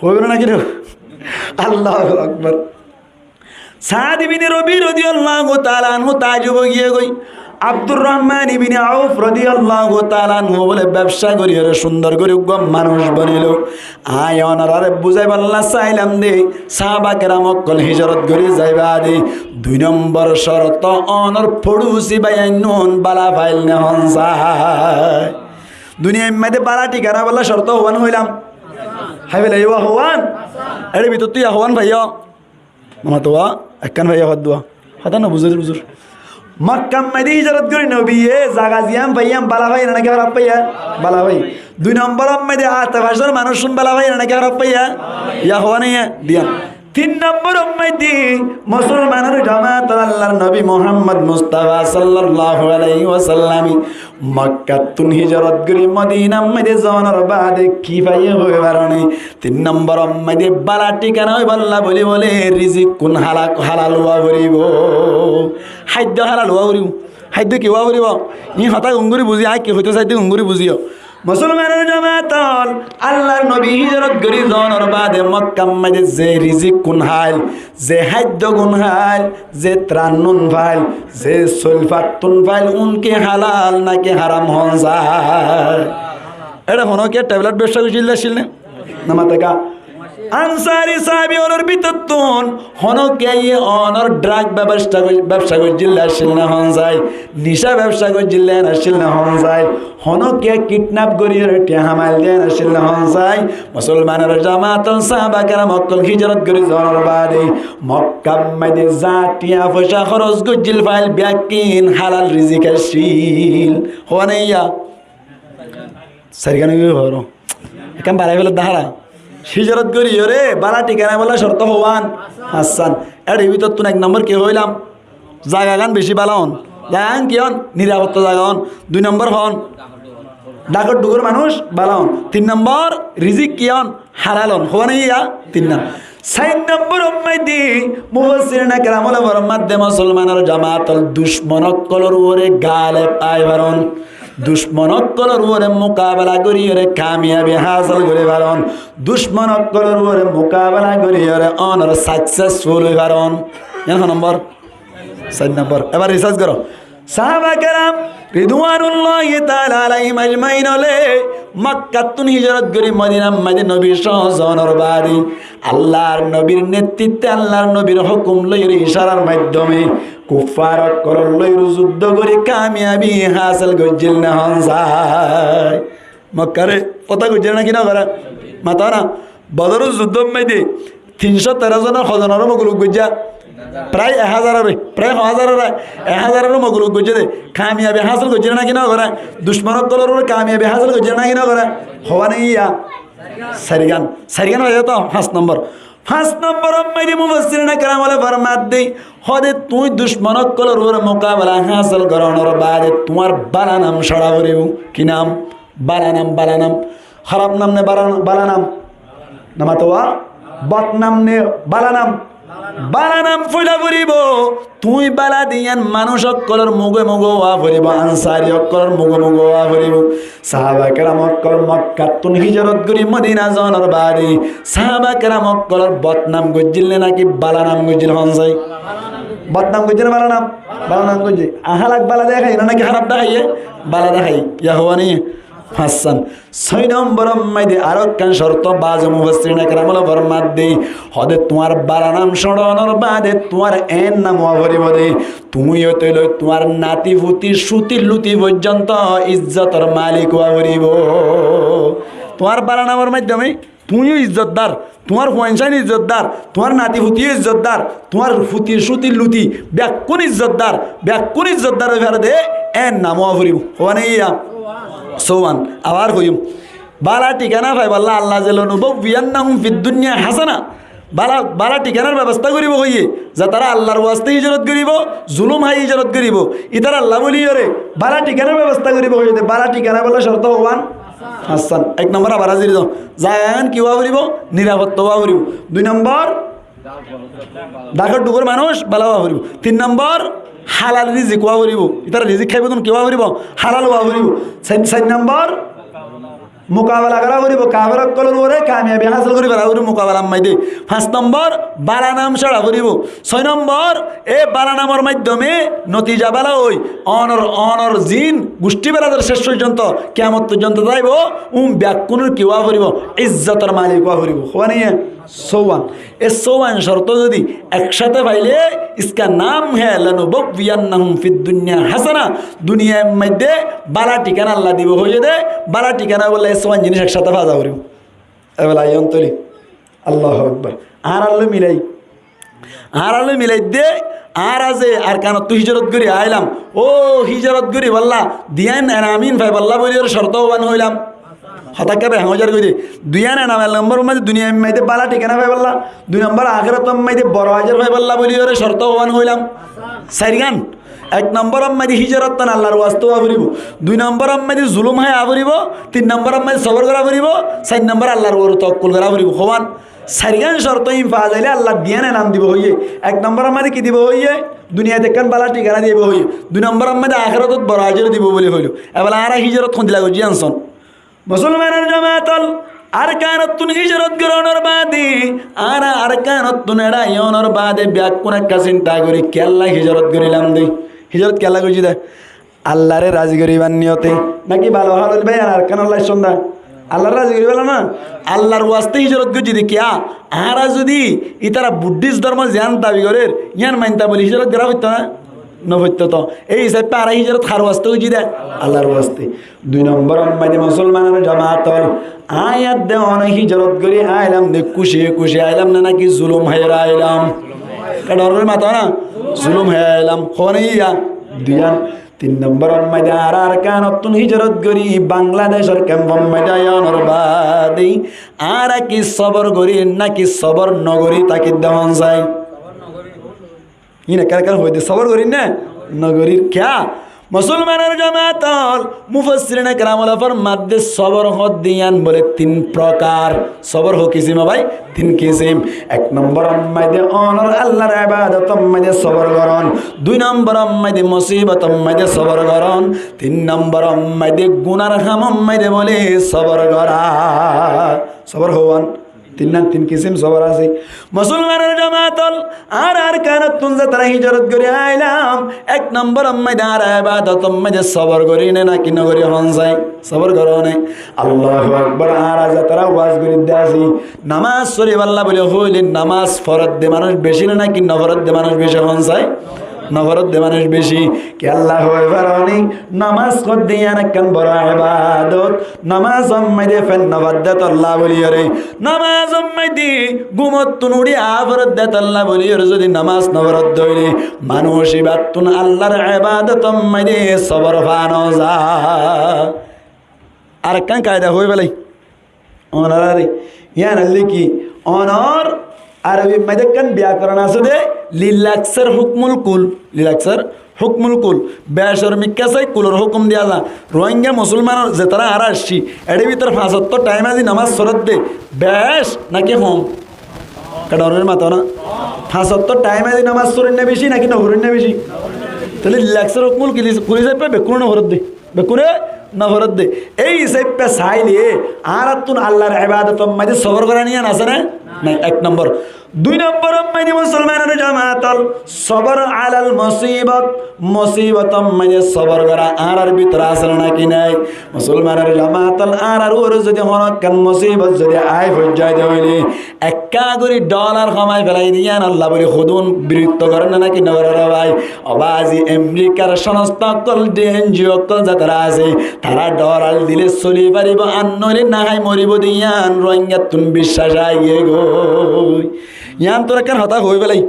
Hoibo né naki no? Allahu Akbar. Saád ibni Robi rodiyallahu taala anhu taajjub ói giyé goi. Abdurrahmán ibni Auf rodiyallahu taala anhu bóle bebca goríyore cúndor gorí uggúa manúic bonilo. Aññí onoráre buzáibolla sailam de, sáhaba keram ókkol híjorot gorí zai bade dui nombor córto onor foçusi báiyain ókkol bála fail né hon sai? Duniyair maze bála thikana bolla córto hoán hoilam? Háibela, yó hoán? Ér bútottu yó hoán faiyó? Mama tuwa ekkán faiyé hoddúa. Hotá no buzór, buzór. Makkar maze híjorot gorí nobiye zaga ziyán faiyé bála faiyé naki hóraf faiyé? Bála faiyé. Dui nombor maze aṭe fañsor manúic bála faiyé naki hóraf faiyé? Yá hoó né yá? Diyan. Tin nombor maze musolmanor jamaat ol, Allar nobi Muhammad Mustafa sallallahu alaihi wasallame Makkattún híjorot gorí Modinar maze zonor bade ki faiyé hoi faron né? Tin nombor maze bála thikana óibolla bóli bóle rizikkún hala-, halal ówa foribo. Háiddo halal ówa foribo. Háiddo ki ówa foribo? Iín hotá gom gorí buzí, aññí ki hoitó saidde gom gorí buzíyo. Musolmanor jamaat ol, Allar nobi híjorot gorí zonor bade Makkar maze ze rizikkún háil, ze háiddogun háil, ze trannun fail, ze soil fattun fail, un ki halal naki haram hon sai? Eçé honó kiyé tablet bebca goijjíl accíl né? No mate ká. Ansari sáhabi ókkolor bútottún honó kiyé onor drug bebca goi-, bebca goijjíl accíl né hon sai? Nicá bebca goijjíl accíl né hon sai? Honó kiyé kidnap goríyore thiañ hamail de accíl né hon sai? Musolmanor jamaat ol, sáhaba keram ókkol híjorot gorí zonor bade Makkar maze za thiañ foicá hóros goijjíl fail bekkín halal rizik accíl. Hoó né yá? Sairgán ói giyói hoó. Ekkán barai félai de hára. Híjorot goríyore bála thikana bolla córto hoán? Fañssán. Ér bútottún ek nombor ki hoilam? Zagagán beci bála hon. Zagagán ki hon? Nirafotta zaga hon. Dui nombor hon? Dhakor dhukor manúic bála hon. Tin nombor rizik ki hon? Halal hon. Hoó né yá? Tin nombor. Sair nombor maze mufassirine keram ókkole formadde musolmanor jamaat ol, ducmon ókkolor uore galeb ai faron. Ducmon ókkolor uore mukabela goríyore kamiyabi hásil gorí faron. Ducmon ókkolor uore mukabela goríyore onor successful ói faron. Yián hoó nombor? Sair nombor. Ebar research goró. Sáhaba keram ridwanullahi taala alaihim ajmain ókkole Mokkattún híjorot gorí Modinat maze nobir sóo zonor baade Allar nobir nettritté, Allar nobir hókum loiyóre icárar maiddóme kuffar ókkolor loiyóre zuddó gorí kamiyabi hásil goijjíl né hon sai? Mokkare fotá goijjé né náki nogoré? Mato na. Bodoror zuddór maze tin cót teró zonor hozonoré mogoluk goijjé? Prai ek házaroré, prai ho házaroré, ek házaroré mogoluk goijjé dé. Kamiyabi hásil goijjé né náki nogoré? Ducmon ókkolor uore kamiyabi hásil goijjé né náki nogoré? Hoó né iín? Sairgán, sairgán óiye to, fañs nombor. Fañs nomboror maze mufassirine keram ókkole formaddé, hóde tuñí ducmon ókkolor uore mukabela hásil gorónor baade tuáñr bála nam sóra foribó. Ki nam? Bála nam, bála nam. Háraf nam né bála, bála nam? Namato wa? Bodnam né bála nam? Bála nam foila foribó. Tuñí bála diyan manúic ókkolor muge muge ówa foribó, ansari ókkolor muge muge ówa foribó. Sahaba keram ókkol Mokkattún híjorot gorí Modina zonor baade sahaba keram ókkolor bodnam goijjíl né náki bála nam goijjíl hon sai? Bodnam goijjíl né bála nam? Bála nam goijjíl. Añára bála deháiye né náki háraf deháiye? Bála deháiye. Yá hoó né? Fañsán. Sói nomboror maze arekkán corto, baze mufassirine keram ókkole formaddé, hóde tuáñr bála nam sóronor baade tuáñr eén nam ówa foribó dé. Tuñí óite loi tuáñr nati futi, cuti luti foijjonto izzotor malik ówa foribó. Tuáñr bála namor maiddóme tuñí yó izzotdar, tuáñr fuain sáin izzotdar, tuáñr nati futi yó izzotdar, tuáñr futi cuti luti bekkún izzotdar, bekkún izzotdar ói fare dé, eén nam ówa foribó. Hoó né iín? Sówan. Abar hoiyum. Bála thikana faibálla Allah ze, "Lanubawwi'annahum fid dunya hasana." Bála, bála thikanar bebosta goríbo hoiyé, ze tará Allar waste híjorot goríbo, zulum hái híjorot goríbo. Ítara Allah bóliyoré bála thikanar bebosta goríbo hoiyé dé, bála thikana bolla corto hoó né? Fañsán. Ek nombor abar házir dó. Zagagan ki ówa foribó? Nirafotta ówa foribó. Dui nombor, dhákor dhukor manúic bála ówa foribó. Tin nombor, halal rizik ówa foribó. Ítara rizik háibo tún ki ówa foribó? Halal ówa foribó. Sair, sair nombor, mukabela gorá foribó, kafer ókkolor uore kamiyabi hásil gorí fara foribó mukabelar maze. Fañs nombor, bála nam sóra foribó. Sói nombor, e bála namor maiddóme notija bála ói, onor, onor zin gucthí beradar céc foijjonto, kiyamot foijjonto táibo, um bekkúnor ki ówa foribó? Izzotor malik ówa foribó. Hoó né iín? Sówan. E sówan corto zodi eksáte faile, iska nam hé, "Lanubawwi'annahum fid dunya hasana." Duniyar maze bála thikana Allah dibo hoiyé dé, bála thikana bolla e sówan zinis eksáte fa za foribó. Ebela iín toli. Allahu Akbar. Añára loi milai. Añára loi milai dé, añára ze Arkanottú híjorot gorí ailam, ó híjorot gorí bolla diyan enam ín faibálla bóliyoré corto hoó né hoilam? Hotá ekká behañzar goijjé. Duiyan enam, ek nombor maze duniyar maze bála thikana faibálla, dui nombor akérator maze boro ajer faibálla bóliyoré corto hoó né hoilam? Sairgán. Ek nomboror maze híjorot tán Allar waste ówa foribó, dui nomboror maze zulum háiya foribó, tin nomboror maze sobor gorá foribó, sair nombor Allar uore tawakkul gorá foribó. Hoó né? Sairgán corto ín fa zaile Allah diyan enam dibo hoiyé. Ek nomboror maze ki dibo hoiyé? Duniyat ekkán bála thikana dibo hoiyé. Dui nomboror maze akératot boro ajer dibo bóli hoilo. Ebela añára híjorot hondilla goijjí ansón? Musolmanor jamaat ókkol, Arkanottún híjorot gorónor baade, añára Arkanottún eçai ónor baade bekkún ekká sinta gorí, kiyólla híjorot gorílam dé? Híjorot kiyólla goijjí dé? Allaré razi goríbar niyote. Náki bála hál óil bái, añára Arkanolla aiccúm dé Allaré razi goríbálla na? Allar waste híjorot goijjí dé kiyá? Añára zodi ítara Buddhist dórmo ziyán dabi gorér, yían mainta bóli híjorot gorá foittó né? Nofoittó to. Ei hísafe añára híjorot har waste goijjí dé? Allar waste. Dui nomboror maze musolmanor jamaat ókkol, aññí edde one híjorot gorí ailam dé kúci kúci ailam né náki zulum háiyore ailam? Ekká dhor gorí mato na. Zulum háiyore ailam. Hoó né iín? Duiyan. Tin nomboror maze añára Arkanottún híjorot gorí Bangladecor kempor maze aiyónor baade añára ki sobor gorí náki sobor nogorí táki dé hon sai? Ín ekká ekká hoói dé, sobor gorír né? Nogorír. Kiyá? Musolmanor jamaat ókkol, mufassirine keram ókkole formaddé sobor hoódde yían bóle tin prokar. Sobor hó kisim bái? Tin kisim. Ek nomboror maze onor Allar ebadotor maze sobor gorón. Dui nomboror maze musibotor maze sobor gorón. Tin nomboror maze gunar hamor maze bóle sobor gorá. Sobor hoó né? Tinnán tin kisím sobor asé. Musolmanor jamaat ól, añára Arkanottún zetará hijrot gorí ailam, ek nombor ot maze añára ebadotor maze sobor gorí né náki no gorí, hon sai? Sobor goró né? Allahu Akbar, añára zetará waz gorí de así, namaz foribálla buli hoilé namaz foredde manúic beci né náki no foredde manúic beci, hon sai? No foredde manúic beci. Kiyólla hoi faro né? Namaz foredde yián ekkán boro ebadot. Namazor maze fen no fadde tolla buli yóre, namazor maze gúmottún uçí aá foredde tolla buli yóre zodi namaz no foredde óile, manúic ibáttún Allar ebadotor maze sobor fa no za. Arekkán kaida hoi félai. Onoráre, yián óilde ki, onor Arobir maze ekkán biyakoron asé de, lil aksar hukmul kul, lil aksar hukmul kul. Bec or mikká sai kulor hukum diya za. Rohingya musolmanor zetará añára aiccí, ere bútore fañs ottó thaim zodi namaz foredde, bec náki hom? Kiyá dhorór, mató na? Fañs ottó thaim zodi namaz foredde beci náki no foredde beci? Tóile lil aksar hukmul kul, kul hísafe bekkúne no foredde. Bekkúne no foredde. Ei hísafe sailé añárattún Allar ebadotor maze sobor gorá yián asé né? Nai, ek nombor. Dui nombor ot maze musolmanor jamaat ól, sobor alal musibot, musibotor maze sobor gorá añárar bútore asé né náki nai? Musolmanor jamaat ól, añárar uore zodi honó ekkán musibot zodi ai foijjé de óile, ekká gorí dholar homai félai de yián Alla buli hudún birutto goré né náki no goré re bái? Ó bazi, Amerikar sonstá ókkol, de en ji o ókkol zetará asé, tará dholar dile soli faribo, ar noóile no hái moribo de yián Rohingattún biccác aiyé goi. Yián ttún ekkán hotá hoi félai.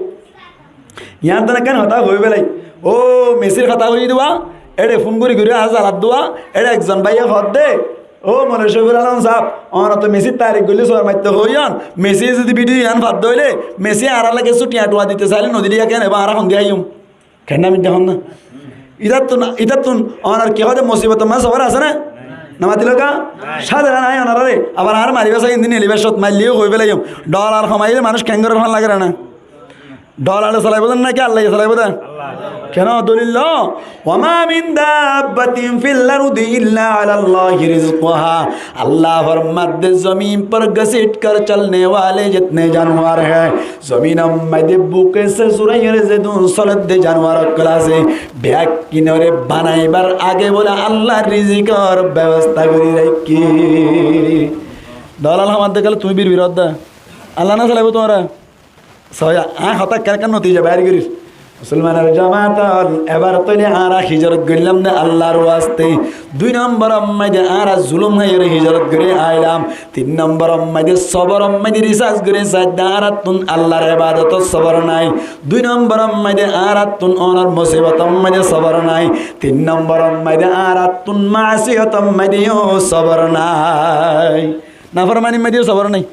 Yián ttún ekkán hotá hoi félai. Ó Mesir hotá hoi de wa, ere fún gorí gorí añáre zalat de wa, ere ekzon báiye hoó de, ó Moloi Cofirul Alom saab, onor to Mesir tarik goillé suwar maitto hoiyón, Mesiye zodi bidiyo yián fadde óile, Mesiye añára lage kessú thiañ thuwa dite sailé no dile, yián kene ba añára hondilla háiyum? Kene ami dehón na. Itattún, itattún onor ki hoó de musibotor maze sobor asé né? No matilo kiyá? Sáde na nai onoráre? Abar añáre mariba sai, endilla neliba cót maille yó hoi félaiyo. Dholar homaile manúic kengori fán lage re na? Dholare solaibo de náki Allaye solaibo de? Kiyá? Dolil lo, "وما من دابة في الأرض إلا على الله رزقها." Alla formar de, "زمین پر گھسیٹ کر چلنے والے جتنے جانور ہیں", zominor maze buke se surai re zedún soler de januar ókkol asé, bekkúnore banaibar age bóle Allar rizikor bebosta gorí raikké. Dholar homar de kiyólla tuñí birbir ódda? Alla no solaibo tuáñra? Sóiya, añí hotá ekkán ekkán notija bair gorir. Musolmanor jamaat ól, ebar tóile añára hijrot goillám de Allar waste. Dui nombor ot maze añára zulum háiyore hijrot gorí ailam. Tin nombor ot maze sobor ot maze risarc gorí saidde añárattún Allar ebadotot sobor nai. Dui nombor ot maze añárattún onor musibotor maze sobor nai. Tin nombor ot maze añárattún masiyotor maze yó sobor nai. Naformanir maze yó sobor nai.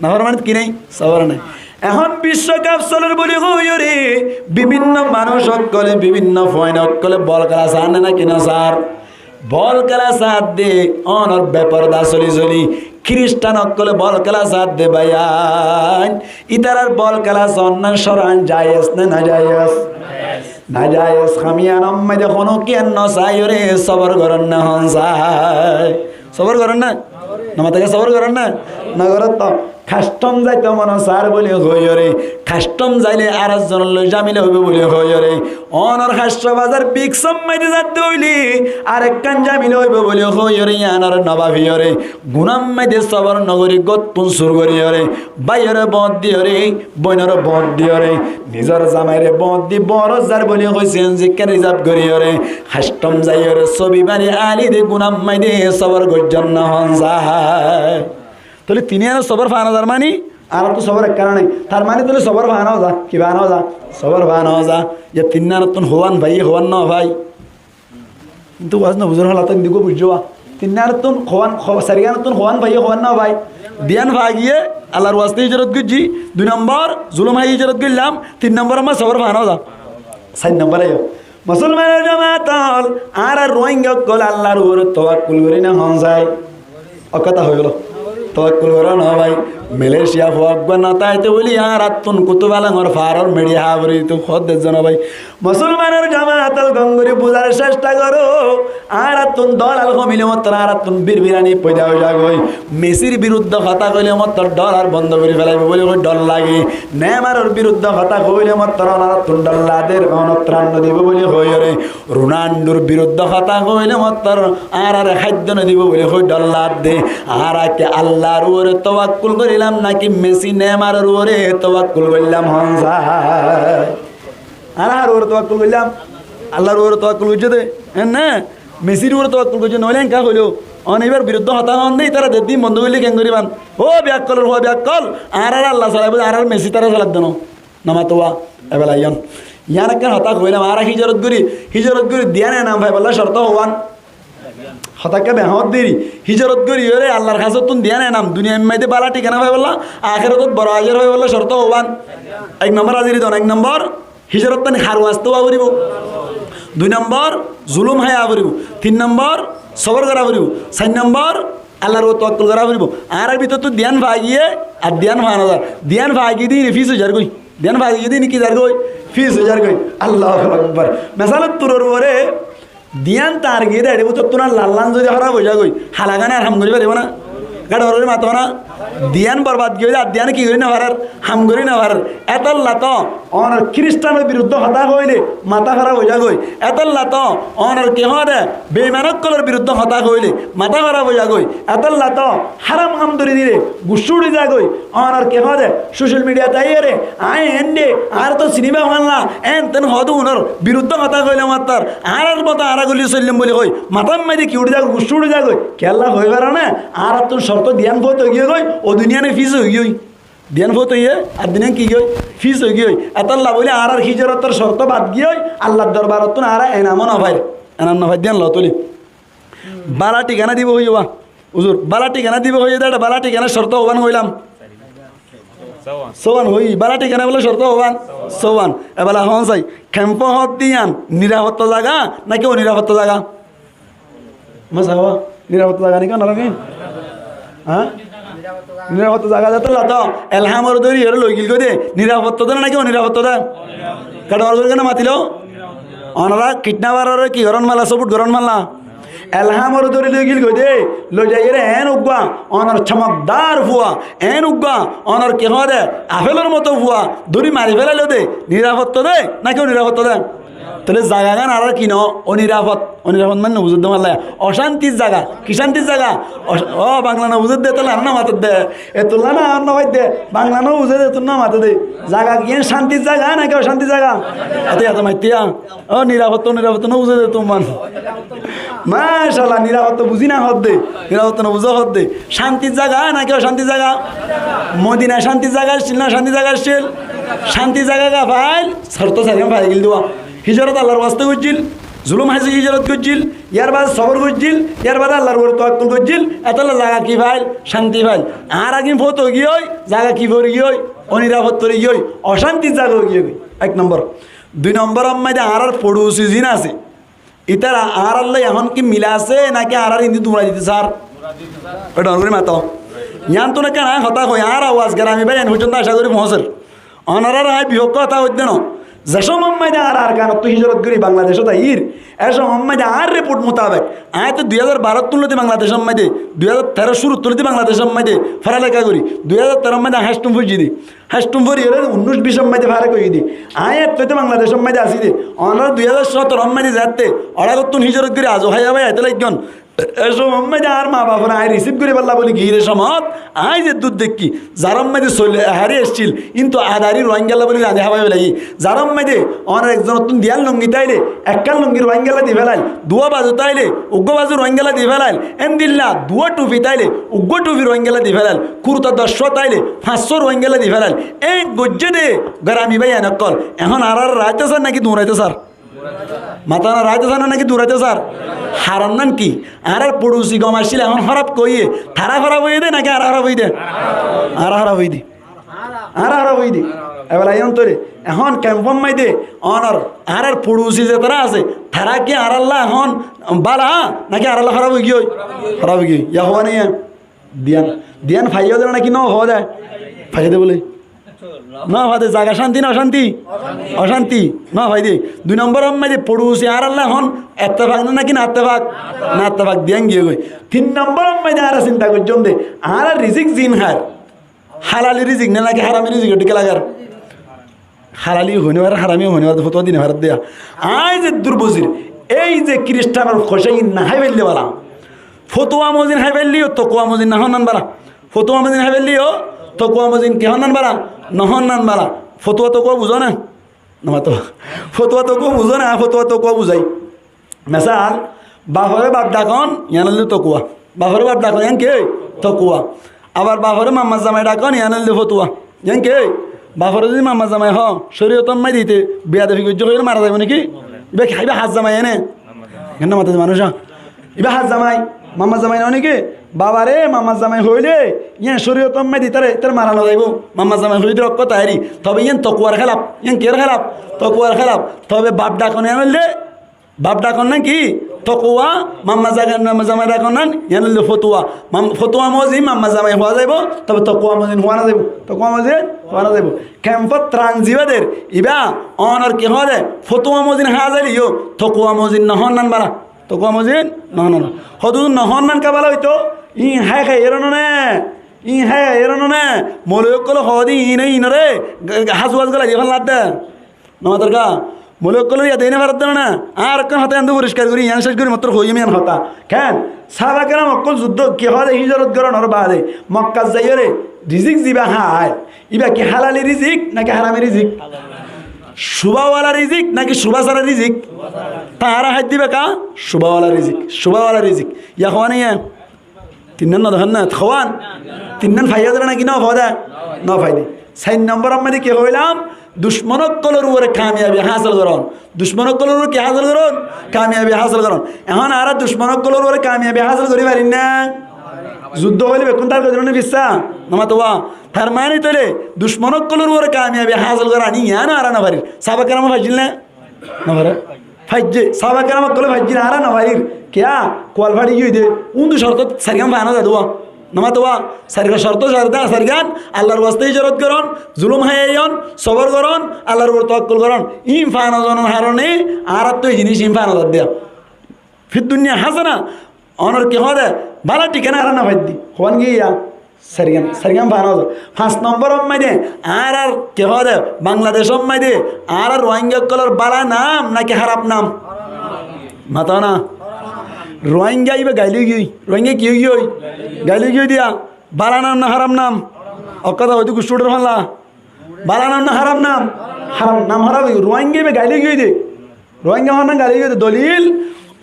Naformanit ki nai? Sobor nai. Ehón biccokap soler buli hoiyore bibinno manúic ókkole, bibinno fuain ókkole bol kela saár né náki no saár? Bol kela saár de, onor beporda soli soli. Kiristan ókkole bol kela saár de báiyain. Itarar bol kela soón nan córan jayez né najayez? Najayez ham yiánor maze honó kiyán no saiyore sobor goron né hon sai? Sobor goron né? No mate kiyá, sobor goron né? No goron to. Kastom zaito mone saár buli hoiyore, kastom zaile ar ekzonor loi zamela óibo buli hoiyore, onor hácco bazar biksor maze zadde óile arekkán zamela óibo buli hoiyore, yiánore no báfiyore, gunar maze sobor no gorí, górottún sur goriyore, báiyore bóñt diyore, bóinore bóñt diyore, nizor zamaire bóñt di boro zar buli hoi siyen zikken rizab goriyore, kastom zaiyore, sobi bani ali de gunar maze sobor goijjon né hon sai? Tóile tin yiánor sobor fa no zar mani, añárattú sobor ekkán nai. Tar mani tóile sobor fa no za, ki fa no za? Sobor fa no za. Yá tin yiánottún houwán faiye, houwán no fai? Kintu waz no buzor hola to indi go bujjo ba. Tin yiánottún houwán, hou-, sari yiánottún houwán faiye, houwán no fai? Diyan fa giyé, Allar waste hijrot goijjí. Dui nombor, zulum hái hijrot goillám. Tin nombor, añára sobor fa no za. Sair nombor aiyó. Musolmanor jamaat ól, añára Rohingya ókkol Allar uore tawakkul gorí né hon sai? Ó hotá hoi gelo. Tawakkul goró né bái? Malaysia fua uggúa no táito bóli añárattún Kutufalongor faáror meçi há fori ditou. Hoódde zona bái, musolmanor jamaat ol, gom gorí buzar cesta goró. Añárattún dolal homile mottor añárattún birbirani foida ói zagói. Mesir biruddé hotá hoile mottor dolar bondo gorí felaibo bóli hoi dor lage. Neymaror biruddé hotá hoile mottor onorattún dor lage, onor tran no dibo bóli hoiyóre. Ronaldor biruddé hotá hoile mottor añárare háiddo no dibo bóli hoi dor lage. Añára ki Allar uore towakkul gorílam naki Messi Neymaror uore towakkul gorílam, hon sai? Añára hár uore towakkul gorílam? Allar uore towakkul goijjé de, ene? Mesir uore towakkul goijjé, noóile enka hoilo. One ibar biruddé hotá hoón de, itará de din bondo goille ken goríban? Ó beakkolor fua beakkol, añárare Alla salaibo de, añárare Messi tará salaibo de no. No mato wa, ebela iyan. Iyan ekkán hotá hoilam, añára híjorot gorí, híjorot gorí diyan enam faibolla corto hoówan. Hotá ekká behoór deri, híjorot goríyore Allar hasottún diyan enam, duniyair maze bála thikana faibolla, akérotot boro ajer faibolla corto hoówan. Ek nombor aziri don, ek nombor, híjorot tani haru asté ówa foribó. Dui nombor, zulum háiya foribó. Tin nombor, sobor gora foribó. Sair nombor, Allar uore towakkul gora foribó. Añárar bútottu diyan fai giyé, ar diyan fua no zar. Diyan fai giyé de fis ói zargói. Diyan fai giyé de ki zargói? Fis ói zargói. Allahu Akbar. Mesalot turor uore diyan tar giyé de, ere bútottu na lallan zodi hóraf ói zagói, halagan ar ham gorí faribó na? Gáñr gorí mato na? Diyan borbad giyé de, ar diyane ki gorí no farer? Ham gorí no farer. Etolla to onor Kristanor biruddé hotá hoile mata hóraf ói zagói. Etolla to onor ki hoó de, beiman ókkolor biruddé hotá hoile mata hóraf ói zagói. Etolla to háram ham dóri dile gussá uçí zagói. Onor ki hoó de, social mediat aiyóre, añí ende, añáre to siniba fánlla, en ten hoó de unor biruddé hotá hoile mottor, añárar moto añára goli soillum bóli hoi, matar maze ki uçí zagói, gussá uçí zagói. Kiyólla hoi faro na? Añárattún corto diyan fout ói giyé goi, ó duniyan fis ói giyé goi. Diyan fout óiye, ar duniyan ki giyói? Fis ói giyói. Etolla bóli añárar híjorotor corto bad giyói, Allar dorbarottún añára enam no fair. Enam no fair diyan lotuli. Bála thikana dibo hoiyé wa. Huzur, bála thikana dibo hoiyé de, ere bála thikanar corto hoówan hoilam? Sówan hoi, bála thikana bóle corto hoówan? Sówan. Ebela hon sai, kempo hoódde iyan nirafotta zaga naki onirafotta zaga? Masa hoó, nirafotta zaga naki onirafotta? Há? Nirafotta zaga de etolla to, Elhamore dóri ore loi gil goi de, nirafotta de naki onirafotta de? Gáñr gorí kene matilo? Onora kidnaparore ki goron mala, support goron mala? Elhamore dóri loi gil goi de, loi zaiyore en uggúa onor chomokdar fua, en uggúa onor ki hoó de, afelor moto fua dóri mari felailo de, nirafotta de naki onirafotta de? Tóile zagagan añárar ki no? Onirafot. Onirafot mane no buzódde malla. Ocántir zaga. Ki cántir zaga? Oc-, ó, Bangla no buzódde, etolla añáre no matódde. Etolla na añáre no matódde. Bangla no buzódde, etolla no matódde. Zaga ki en cántir zaga naki ocántir zaga? Ete ete maittiya. Ó, nirafot, nirafot no buzódde tuáñra. Macállah, nirafot buzí na hoódde. Nirafot no buzó hoódde. Cántir zaga naki ocántir zaga? Modina cántir zaga accíl na ocántir zaga accíl? Cántir zaga ga fail, corto sairón fai gil de wa. Híjorot Allar waste goijjíl, zulum háiye híjorot goijjíl, yar bade sobor goijjíl, yar bade Allar uore towakkul goijjíl, etolla zaga ki fail? Cánti fail. Añára gin fout ói giyói, zaga ki fori giyói? Onirafot fori giyói, ocántir zaga ói giyói. Ek nombor. Dui nomboror maze añárar foçusi zin asé, ítara añárar loi ehón ki mila asé naki añárar indi duñrai dito sar? Ó dhoóñr gorí mato. Yiántu ekkán añí hotá hoi, añár awaz gerami báiyain foijjonto acá gorí foóñser. Onoráre añí bifokké hotá hoidde no. Ze cómot maze añára Arkanottú híjorot gorí Bangladecót aiyír, é cómot maze añár report mutabek, añí to dui házar baróttun lóti Bangladecór maze, dui házar teró cúruttu lóti Bangladecór maze foraleká gorí, dui házar teró maze añí háctum foijjí de. Háctum fori ore unnúic bicór maze fárek óiyi de. Añí ettó de Bangladecór maze así de. Onorá dui házar sótoror maze zatte, Oragottún híjorot gorí azu háiya bái aite laiggón. E cómot maze añár maa baforé añí risif goríbolla bóli giyír cómot, añí zeddúr dekkí, zarár maze sóil ehari accíl, kintu adari Ruáingalla bóli rañdí hábai félaiye. Zarár maze onor ekzonottún diyán lungi táile, ekkán lungi Ruáingalla di félail, duwá bazu táile, uggúa bazu Ruáingalla di félail, endilla duwá thufi táile, uggúa thufi Ruáingalla di félail, kurta doccúa táile, fañssúa Ruáingalla di félail. Eén goijjé de, gerami báiyain ókkol. Ehón añáráre raáito sar náki duñraito sar? Matana raáito sar náki duñraito sar? Haron ki? Añárar foçusi gom accíl, ehón hóraf hoiyé, tará hóraf óiye de náki añára hóraf óiyi de? Añára hóraf óiyi de. Añára hóraf óiyi de. Ebela yián tóile, ehón kemfor maze onor, añárar foçusi zetará asé, tará ki añárálla ehón bála náki añárálla hóraf ói giyói? Hóraf ói giyói. Yá hoó né yián? Diyan, diyan faiyó de na ki no faiyó de? Faiyó de bóle. No faiyó de, zaga cánti na ocánti? Ocánti. No faiyó de. Dui nombor ot maze de forusi añáralla hon ettefak na ki na ettefak? Na ettefak, diyan giyé goi. Tin nombor ot maze de añára sinta goijjóm de, añára rizik zin hár, halali rizik ne naki harami rizik, dhík lager? Halali hoi no farer, harami hoi no farer, fotuwa di no farer de. Añí zeddúr buzir, ei ze kiristanor foisá in na hái faille bala. Fotuwa mozin hái faille yó tokuwa mozin no hon nan bala. Fotuwa mozin hái faille yó tokuwa mozin ki hon nan bala? No hon nan bala. Fotuwa tokuwa buzó na? No mato. Fotuwa tokuwa buzó na? Fotuwa tokuwa buzái. Mesal, bafore baf dhakon, yián óilde tokuwa. Bafore baf dhakon, yián ki? Tokuwa. Abar bafore mammar zamai dhakon, yián óilde fotuwa. Yián ki? Bafore zodi mammar zamai hoó, córiyotor maze de íte beyadobi goijjé hoiyóre mara zaibo né ki? Ibá, ibá har zamai ene? Yián no mate de manúic. Ibá har zamai, mammar zamai no né ki? Babare mammar zamai hoilé, yián córiyotor maze de ítare, ítare mara no zaibo. Mammar zamai hoiyé de rokko tairi. Tobe yián tokuwar hélaf. Yián kiyór hélaf? Tokuwar hélaf. Tobe baf dhakon yián óilde baf dhakon nan ki? Tokuwa. Mammar zamai, mammar zamai dhakon nan, yián óilde fotuwa. Mam-, fotuwa mozin mammar zamai hoó zaibo, tobe tokuwa mozin hoó no zaibo. Tokuwa mozin hoó no zaibo. Kempot tran zibá der, ibá onor ki hoó de, fotuwa mozin há zaile yó tokuwa mozin no hon nan bala. Tokuwa mozin no hon nan. Hodún no hon nan ká bala óito, iín hái hái ero no né, iín hái hái ero no né. Moloi ókkole hoó de iín, iínore, ga-, ga-, hasu hasu gala di fán ladde. No matar ká? Moloi ókkolor yad aine farar de no na? Añár ekkán hotá ende foriskar gorí, yián céc gorí, mattor hoiyum yián hotá. Ken? Sáhaba keram ókkol zuddó ki hoó de hijrot gorónor baade Mokkát zaiyóre rizik zibá hái, ibá ki halali rizik naki harami rizik? Cubá wala rizik naki cubá sára rizik? Tará hái diba ká? Cubá wala rizik, cubá wala rizik. Ya hoó na ya? Tinnán no dehón na, hoón? Tinnán faiyó de na ki no faiyó de? No faiyó de. Sair nombor ot maze de ki hoilam? Ducmon ókkolor uore kamiyabi hásil gorón. Ducmon ókkolor uore ki hásil gorón? Kamiyabi hásil gorón. Ehón añára ducmon ókkolor uore kamiyabi hásil gorí farir na? Zuddó hoilé bekkún tark gorí dibó né fissá? No mato ba. Tar mani tóile ducmon ókkolor uore kamiyabi hásil gorán, yián añára no farir. Sáhaba keram faijjíl né? No farer. Faijjé, sáhaba keram ókkole faijjé, añára no farir. Kiyá? Kual fari giyói de. Undu corto sairgán fano zade. No mato ba, sairgán corto, sairgán, sairgán, Allar waste hijrot gorón, zulum hái aiyón, sobor gorón, Allar uore tawakkul gorón. Iín fano zonor harone añárattú e jinis iín fano zadde. Fid dunya hasana, onor ki hoó de, bála thikana añára no faiddi. Hoón giyá? Sairgán, sairgán fano zar. Fañs nombor ot maze de, añárar ki hoó de, Bangladec ot maze de, añárar Ruáingga ókkolor bála nam naki háraf nam? Mato na. Ruáingga ibá gail ói giyói. Ruáingga ki ói giyói? Gail ói giyói diya. Bála nam na háraf nam? Ókkol hotá hoitó gucthí uçér falla. Bála nam na háraf nam? Háraf nam, háraf ói giyói. Ruáingga ibá gail ói giyói de. Ruáingga hoón nan gail ói giyói de dolil.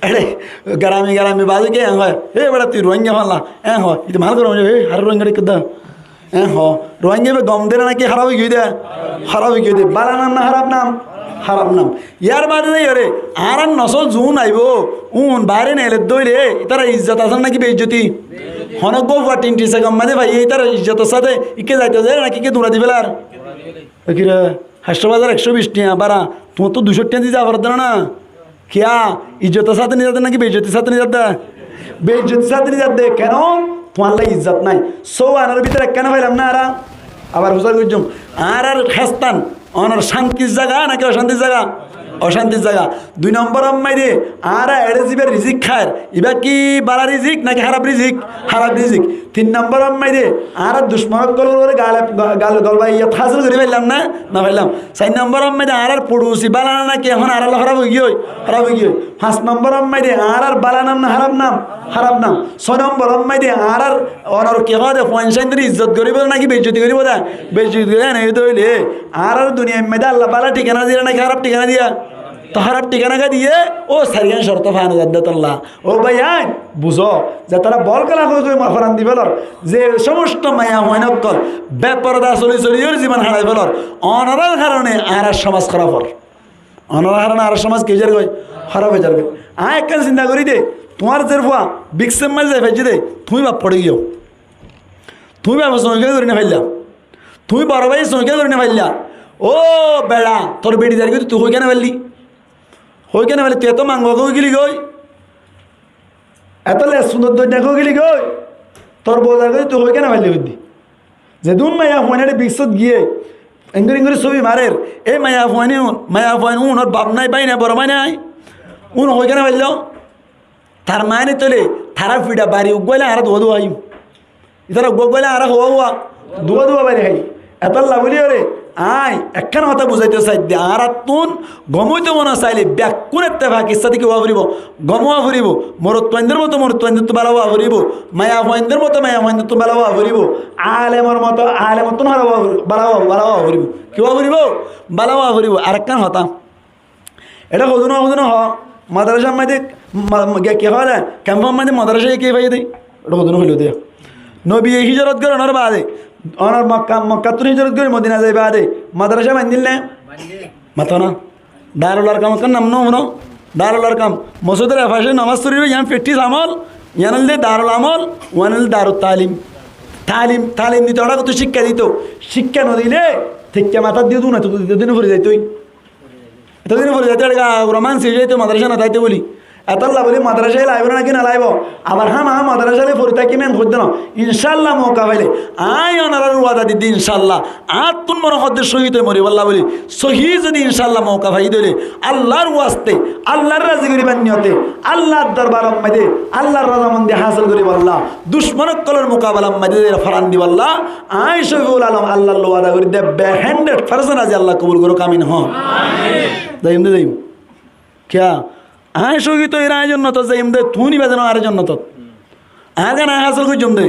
Ere, garami, garami bazu ke en hoó, "He bera, tui Ruáingga falla." En hoó, ite mal goró, "He, hare Ruáingga thík de." En hoó, Ruáingga ibá gom de na naki háraf ói giyói de? Háraf ói giyói de. Bála nam na háraf nam? Háraf nam. Yar baade de yóre, añárar nosol zun aibo, un baáre neile dóile, ítara izzot asé naki beizzoti? Hono gofua tin tin segor maze faiyé, ítara izzotor sáte ikke zaito de naki ikke dura di felar? Ekire, háñtcó bazar ekcó bic tiañ bára, tuáñttú duicó tiañ di za foredde no na? Kiyá, izzotor sáte nizadde naki beizzotir sáte nizadde? Beizzotir sáte nizadde, keno? Tuáñlla izzot nái. Sóu anor bútore ekkána failam na añára? Abar fusár goijjum. Añárar héstan, onor cántir zaga naki ocántir zaga? Ocántir zaga. Dui nombor ot maze de, añára eçé zibá rizik háir, ibá ki bála rizik naki háraf rizik? Háraf rizik. Tin nombor ot maze de, añára ducmon ókkolor uore galeb, ga-, gal-, golobaiyot hásil gorí faillam na? No faillam. Sair nombor ot maze de, añárar forusi bála na naki ehón añáralla háraf ói giyói? Háraf ói giyói. Fañs nombor ot maze de, añárar bála nam na háraf nam? Háraf nam. Só nombor ot maze de, añárar onor ki hoó de, fuain sáindor izzot goríbo naki beizzoti goríbo de? Beizzoti goríbo de, ene óile añárar duniyair maze de Allah bála thikana diyé naki háraf thikana diyé? Toh háraf thikana ká diyé, ó sairgán corto fano zadde tolla. Ó bái ain, buzó, ze tará bol kela hoi hoi ma foran di felor, ze somosto maiyafuain ókkol beporda soli soli yóre zibon harai felor, onorar harone añárar somaj háraf ór. Onorar harone añárar somaj ki ói zargoi? Háraf ói zargoi. Añí ekkán sinta gorí de, tuáñr zerfua biksor maze zai faijjé de, tuñí baf fore giyó. Tuñí bafe soñi kiyá gorí no failla? Tuñí boro báiye soñi kiyá gorí no failla? Ó beça, tor beçi zargoi de tui hoi kiyá no failli? Hoi kiyá no failli? Tui eto mangua hoi gili goi? Eto les sundor doinna hoi gili goi? Tor bou zar gorí tui hoi kene faillí hoiddí. Zedún maiyafuain ere biksót giyé, engori engori sóbi marer, ei maiyafuain un, maiyafuain unor baf nái, bái nái, boro bái nái, un hoi kene failló. Tar maáni tóile, tará fiça bari uggúa óile añára duwa duwa háiyum. Ítara uggúa uggúa óile añára howa howa, duwa duwa bari hái. Etálla bóli ore, aññí ekkán hotá buzáito saidde, añárattún gom óito mone saile bekkún ettefakir sáte ki ówa foribó? Gom ówa foribó. Morotfuaindór moto morotfuaindóttu bála ówa foribó. Maiyafuaindór moto maiyafuaindóttu bála ówa foribó. Alemor moto alemottún bála ówa for-, bála ówa, bála ówa foribó. Ki ówa foribó? Bála ówa foribó. Arekkán hotá. Eçé hodún, hodún hoó, madrasar maze, ma-, ma-, ki hoó de, kemfor maze madrasa ki faiyé de? Eçé hodún hoiló de. Nobiye híjorot gorónor baade, onor Mokka, Mokkattún híjorot gorí Modina zai baade, madrasa baindíl né? Mató na. Darul Arkam ekkán nam no fúno? Darul Arkam. Mosjidor efacé nomaz foribo, yián fettis amol, yián óilde Darul Amol, yián óilde Darut Talim. Talim, talim dito, oçá kotó cíkka dito. Cíkka no dile, tekka matát diyo duna, to dito dino fori zaito. Etodin fore zaito, eçe gura mansi zaito, madrasa no táito buli. Etálla buli madrasa laibo na ki no laibo? Abar hámaha madrasa loi fori tákime en hoiddé no. Incállah mouka faile, aññí onoráre wada diddi, incállah. Añáttun mone hoddé cóhid ói moribólla buli. Cóhid zodi incállah mouka fai dóile, Allar waste, Allar razi goribar niyote, Allar dorbaror maze, Allar razamondi hásil goribolla, ducmon ókkolor mukabelar maze zaiyóre foran dibolla, aññí Cófiul Alom Allar loi wada gorí de, hundred percent razi, Allah kobul gorouk, amin hoón. Amin. Zaiyum de zaiyum. Kiyá? Aññí cóhid ói aññí jonnotot zaiyum de, tuñí bade no añáre jonnotot. Añár gán aññí hásil goijjum de.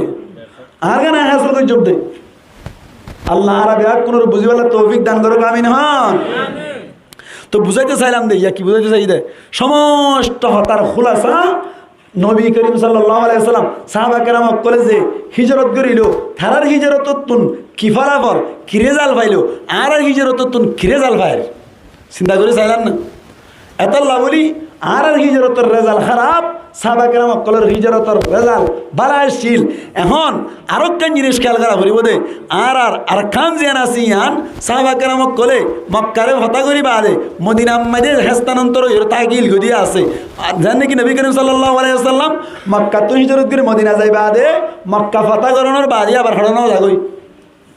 Añár gán aññí hásil goijjum de. Allah añára beggúnore buzibálla toufik dan gorouk, amin hoón. Amin. Tóu buzáito sailam de, yá ki buzáito sai de? Cómosto hotár húlasa Nobi Korim sallallahu alaihi wasallam, sáhaba keram ókkole ze híjorot gorílo, tarár híjorotottún ki fólafol, ki rezalt failo, añárar híjorotottún ki rezalt fair? Sinta gorí sailam na? Etólla buli, añárar híjorotor rezalt háraf, sáhaba keram ókkolor híjorotor rezalt bála accíl. Ehón arókkan jinis kéyal gora foribó de, añárar Arkan ziyán asé yián, sáhaba keram ókkole Mokkare fotá gorí baade Modinar maze hestanontor ói tákil goi de asé. Ar zenne ki Nobi Korim sallallahu alaihi wasallam Mokkattún híjorot gorí Modina zai baade Mokka fotá gorónor baade abar hoçé no zagói?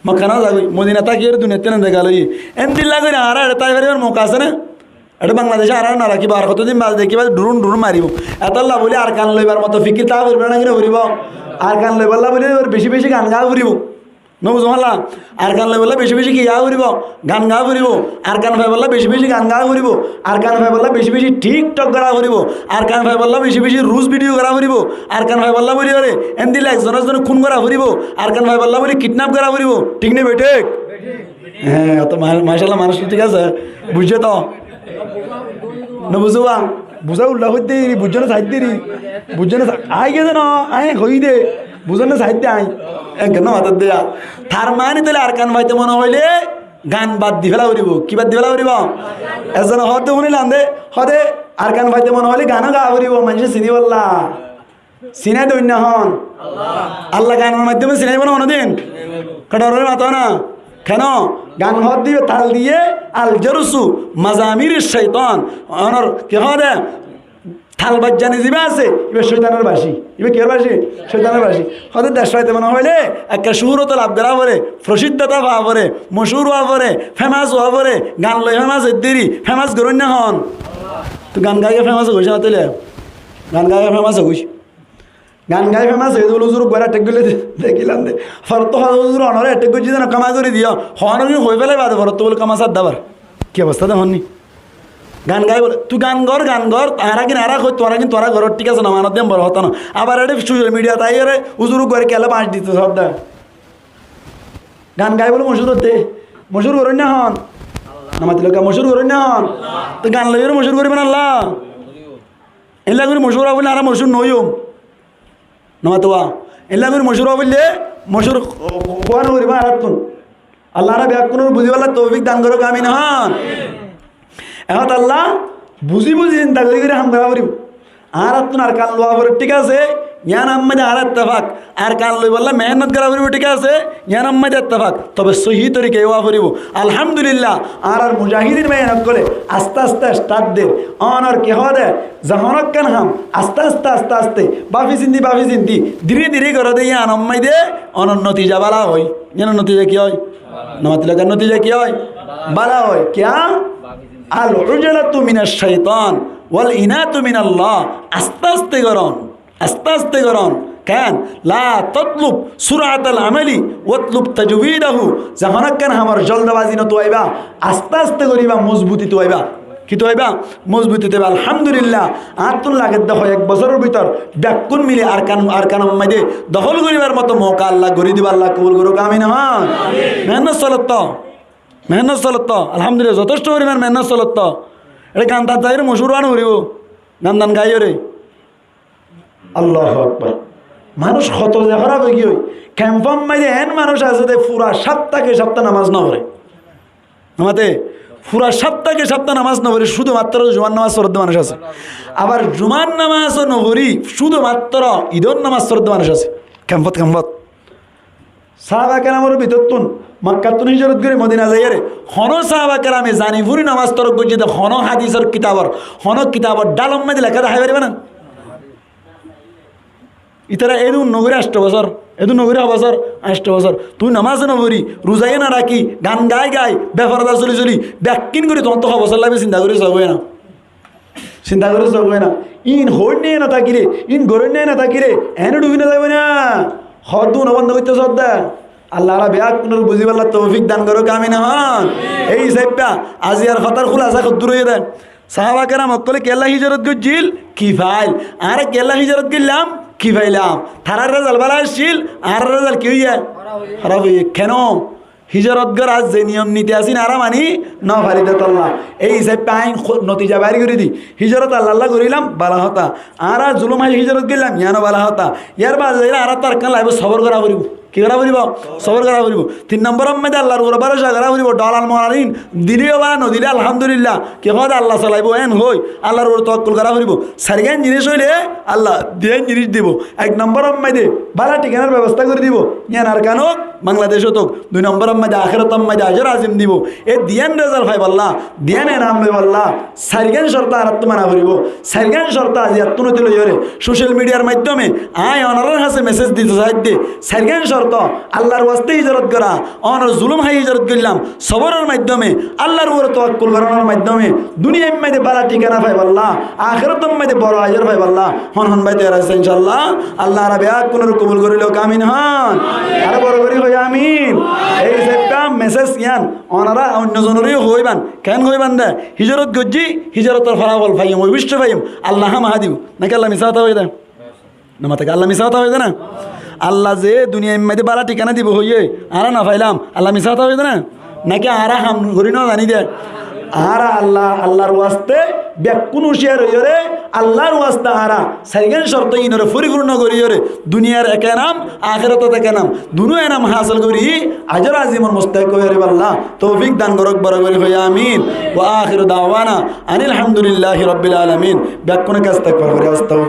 Mokka no zagói, Modina tákiyóre duniyaittún endilla gorí. Endilla gorí añára eçé táki faribár mouka asé né? Eçé Bangladece añára no rakíbo, ar hotodin baade dekíba durun durun maribó. Etólla buli Arkan loibar moto fikir táka foribó né, ki no foribó? Arkan loibolla buli beci beci gan gaa foribó. No buzó holla? Arkan loibolla beci beci ki gaa foribó? Gan gaa foribó. Arkan faibolla beci beci gan gaa foribó. Arkan faibolla beci beci TikTok gora foribó. Arkan faibolla beci beci roast video gora foribó. Arkan faibolla buli ore endilla ekzon ekzonore kún gora foribó. Arkan faibolla buli kidnap gora foribó. Thík né bethík? Hé, ó to ma-, macállah, manúic to thík asé, buijjó to? No buzó ba? Buzá ulla hoidde ri, buijjó na saidde ri, buijjó na sa-, aññí giyé de no, aññí hoiyí de, buzó na saidde aññí. Enke no matadde ya. Tar mani tóile Arkan faite mone hoile gan bad di féla foribó. Ki bad di féla foribó? Ekzone hoódde fúnilam de, hoóde Arkan faite mone hoile gan ó gaa foribó, maincé sinibólla. Sinai de oinno hon? Allah. Allah ganor maiddome sinaibo na honodin? Keçe hoór mato na? Keno? Gan hoódde ibá tal diye, al jorsu mazamir caitan. Onor ki hoóde? Tal baijjani zibá asé, ibá cóitanor baci. Ibá kiyór baci? Cóitanor baci. Hoóde dec faite mone hoile ekka cúhurot laf gora fore, forosiddo ta fa fore, mocúr ówa fore, femas ówa fore, gan loi femas óidde ri, femas goróinna hon? Toi gan gaiye femas ói goi na tóile? Gan gaiye femas ói goi. Gan gai femas óiye de buli uzur uggware attack goille de-, dekílam de. Forottú hoó uzur onore attack goijjé de no, kéma gorí diyo. Hoónor ki hoi félai bade forottú buli kéma sádde abar. Ki obosta de honni? Gan gai bole, tui gan gor, gan gor, añára kin añára hoi, tuáñra kin tuáñra goror, thík asé, no manor de boro hotá no. Abar eçé social mediat aiyóre uzur uggware kiyólla bañc dito sódde. Gan gai bole mocúr ódde, mocúr goróinna hon? No matilo ká, mocúr goróinna hon? Toi gan loiyóre mocúr goríbo na Allah? Éilla gorí mocúr ówa foille añára mocúr no óiyum. No mató ba? Éilla gorí mocúr ówa foille mocúr ho-, ho-, howa no foribó añárattún. Allah añára beggúnore buzibálla toufik dan gorouk, amin hon. Ehón Allah buzí buzí sinta gorí gorí ham gora foribó. Añárattún Arkan lowa foribó, thík asé, Yián ammáide añára ettefak, Arkan loibolla mehénnot gora foribó, thík asé, yián ammáide ettefak, tobe sóhi torikaye ówa foribó. Alhamdulillah, añárar mujahidin báiyain ókkole aste aste start der, onor ki hoó de, zehón ekkán ham aste aste, aste aste, báfi sindi, báfi sindi, dire dire goró de, yián ammáide onor notija bála ói. Yián notija ki ói? Nomatilokar notija ki ói? Bála ói. Kiyá? Al-ujalatu minash shaitan wal inatu minallah. Aste aste goron. Aste aste goron. Ken? La tatlub sur'atal amali watlub tajwidahu. Zehón ekkán hamor joldobazi no tuaiba, aste aste goriba, mozbuti tuaiba. Ki tuaiba? Mozbuti tuaiba. Alhamdulillah, añáttun lagedde hoiyek bosóror bútore bekkún mili Arkan, Arkanor maze dohól goribar moto mouka Allah gori dibo. Allah kobul gorouk, amin. Amin. Mehénnot solotto, mehénnot solotto. Alhamdulillah, zotosto goribar mehénnot solotto. Ere gan tan zaiyore mochúr ówa no foribo, gan tan gaiyore. Allahu Akbar. Manúic hoto ze hóraf ói giyói. Kemfor maze en manúic asé de fura sáfta ke sáfta nomás no fore. Nomate, fura sáfta ke sáfta nomás no fore, cúdu matro jumar nomás foredde manúic asé. Abar jumar nomás no fori, cúdu matro idor nomás foredde manúic asé. Kemfot, kemfot. Sáhaba keramor bútottún, Makkattún híjorot gorí Modina zaiyóre, honó sáhaba kerame zani furi nomás torok goijjé de honó hadisor kitabor, honó kitabor dhalor maze leká dahái faribá na? Ítara edún no gorí ancto bosór, edún no gorí ho bosór? Ancto bosór. Tuñí nomás no fori, ruza yó no raki, gan gai gai, beforda soli soli, bekkín gorí tuáñttú ho bosór laibo sinta gorí só goi na. Sinta gorí só goi na. Ín hoóinna no tákile, ín goróinna no tákile, eéne dhubi no zaibo na. Hoddún bondo goittó sodda. Allah añára bekkúnore buzibálla toufik dan gorouk, amin. Amin. Ei hísafe aziyar hotár hulasa hoddúr óiye de. Sáhaba keram ókkole kiyólla híjorot goijjíl? Ki fail. Añára kiyólla híjorot goillám? Ki failam. Tarár rezalt bála accíl, añárar rezalt ki óiye? Hóraf óiye. Kiyá? Híjorot gorár ze niyom niti asíl añára mani no fari de tolla. Ei hísafe añí notija bair gorí di. Híjorot Allalla gorílam, bála hotá. Añára zulum hái híjorot goillám, yiáno bála hotá. Yárbaade zaiyóre añára tar ekkán laibot sobor gorá foribó. Ki gorá foribó? Sobor gorá foribó. Tin nomboror maze Allar uore bároca gorá foribó. Dhalal molarin dile yó bála, no dile alhamdulillah. Ki hoó de Allah solaibo, en hoi Allar uore tawakkul gorá foribó. Sairgán jinis óile Allah diyán jinis dibo. Ek nomboror maze bála thikánar bebosta gorí dibo. Yián Arkan ók, Bangladec ók. Dui nomboror maze ahérator maze ajor azim dibo. E diyán rezalt faibálla, diyán enam loibálla sairgán corto añárattú mana foribó. Sairgán corto aziyattú noti loiyóre, social midiyar maiddome añí onorár hañsé mesej dito saidde, sairgán corto, Allar waste híjorot gorá, onor zulum hái híjorot goillám, soboror maiddome, Allar uore tawakkul gorónor maiddome, duniyair maze bála thikana faibálla, ahérator maze boro ajor faibálla, hon hon bái toiyar asé, incállah, Allah añára bekkúnore kobul gorí louk, amin hon. Aró boro gorí hoi, amin. Ei hísafe mesej yián, onora oinno zonoré yó hoiban, ken hoiban de, híjorot goijjí, híjorotor folafol faiyum, oboicco faiyum, Allah hámaha dibo. Náki Allah misá hotá hoiyé de? Nomate, Allah misá hotá hoiyé de na? Allah ze duniyair maze bála thikana dibo hoiyé, añára no failam, Allah misá hotá hoiyé de na? Náki añára ham gorí no zani de? Añára Allah, Allar waste bekkún uciyar óiyore, Allar waste añára sairgán corto inore forifurno goríyore, duniyar ek enam, ahératot ek enam, dunú enam hásil gorí ajor azimor mustahik ói faribálla toufik dan gorouk, boro gorí hoi amin. Wa akhiru da'wana anil hamdulillahi rabbil alamin. Bekkúne kasta ekbar gorí astaghfirullah.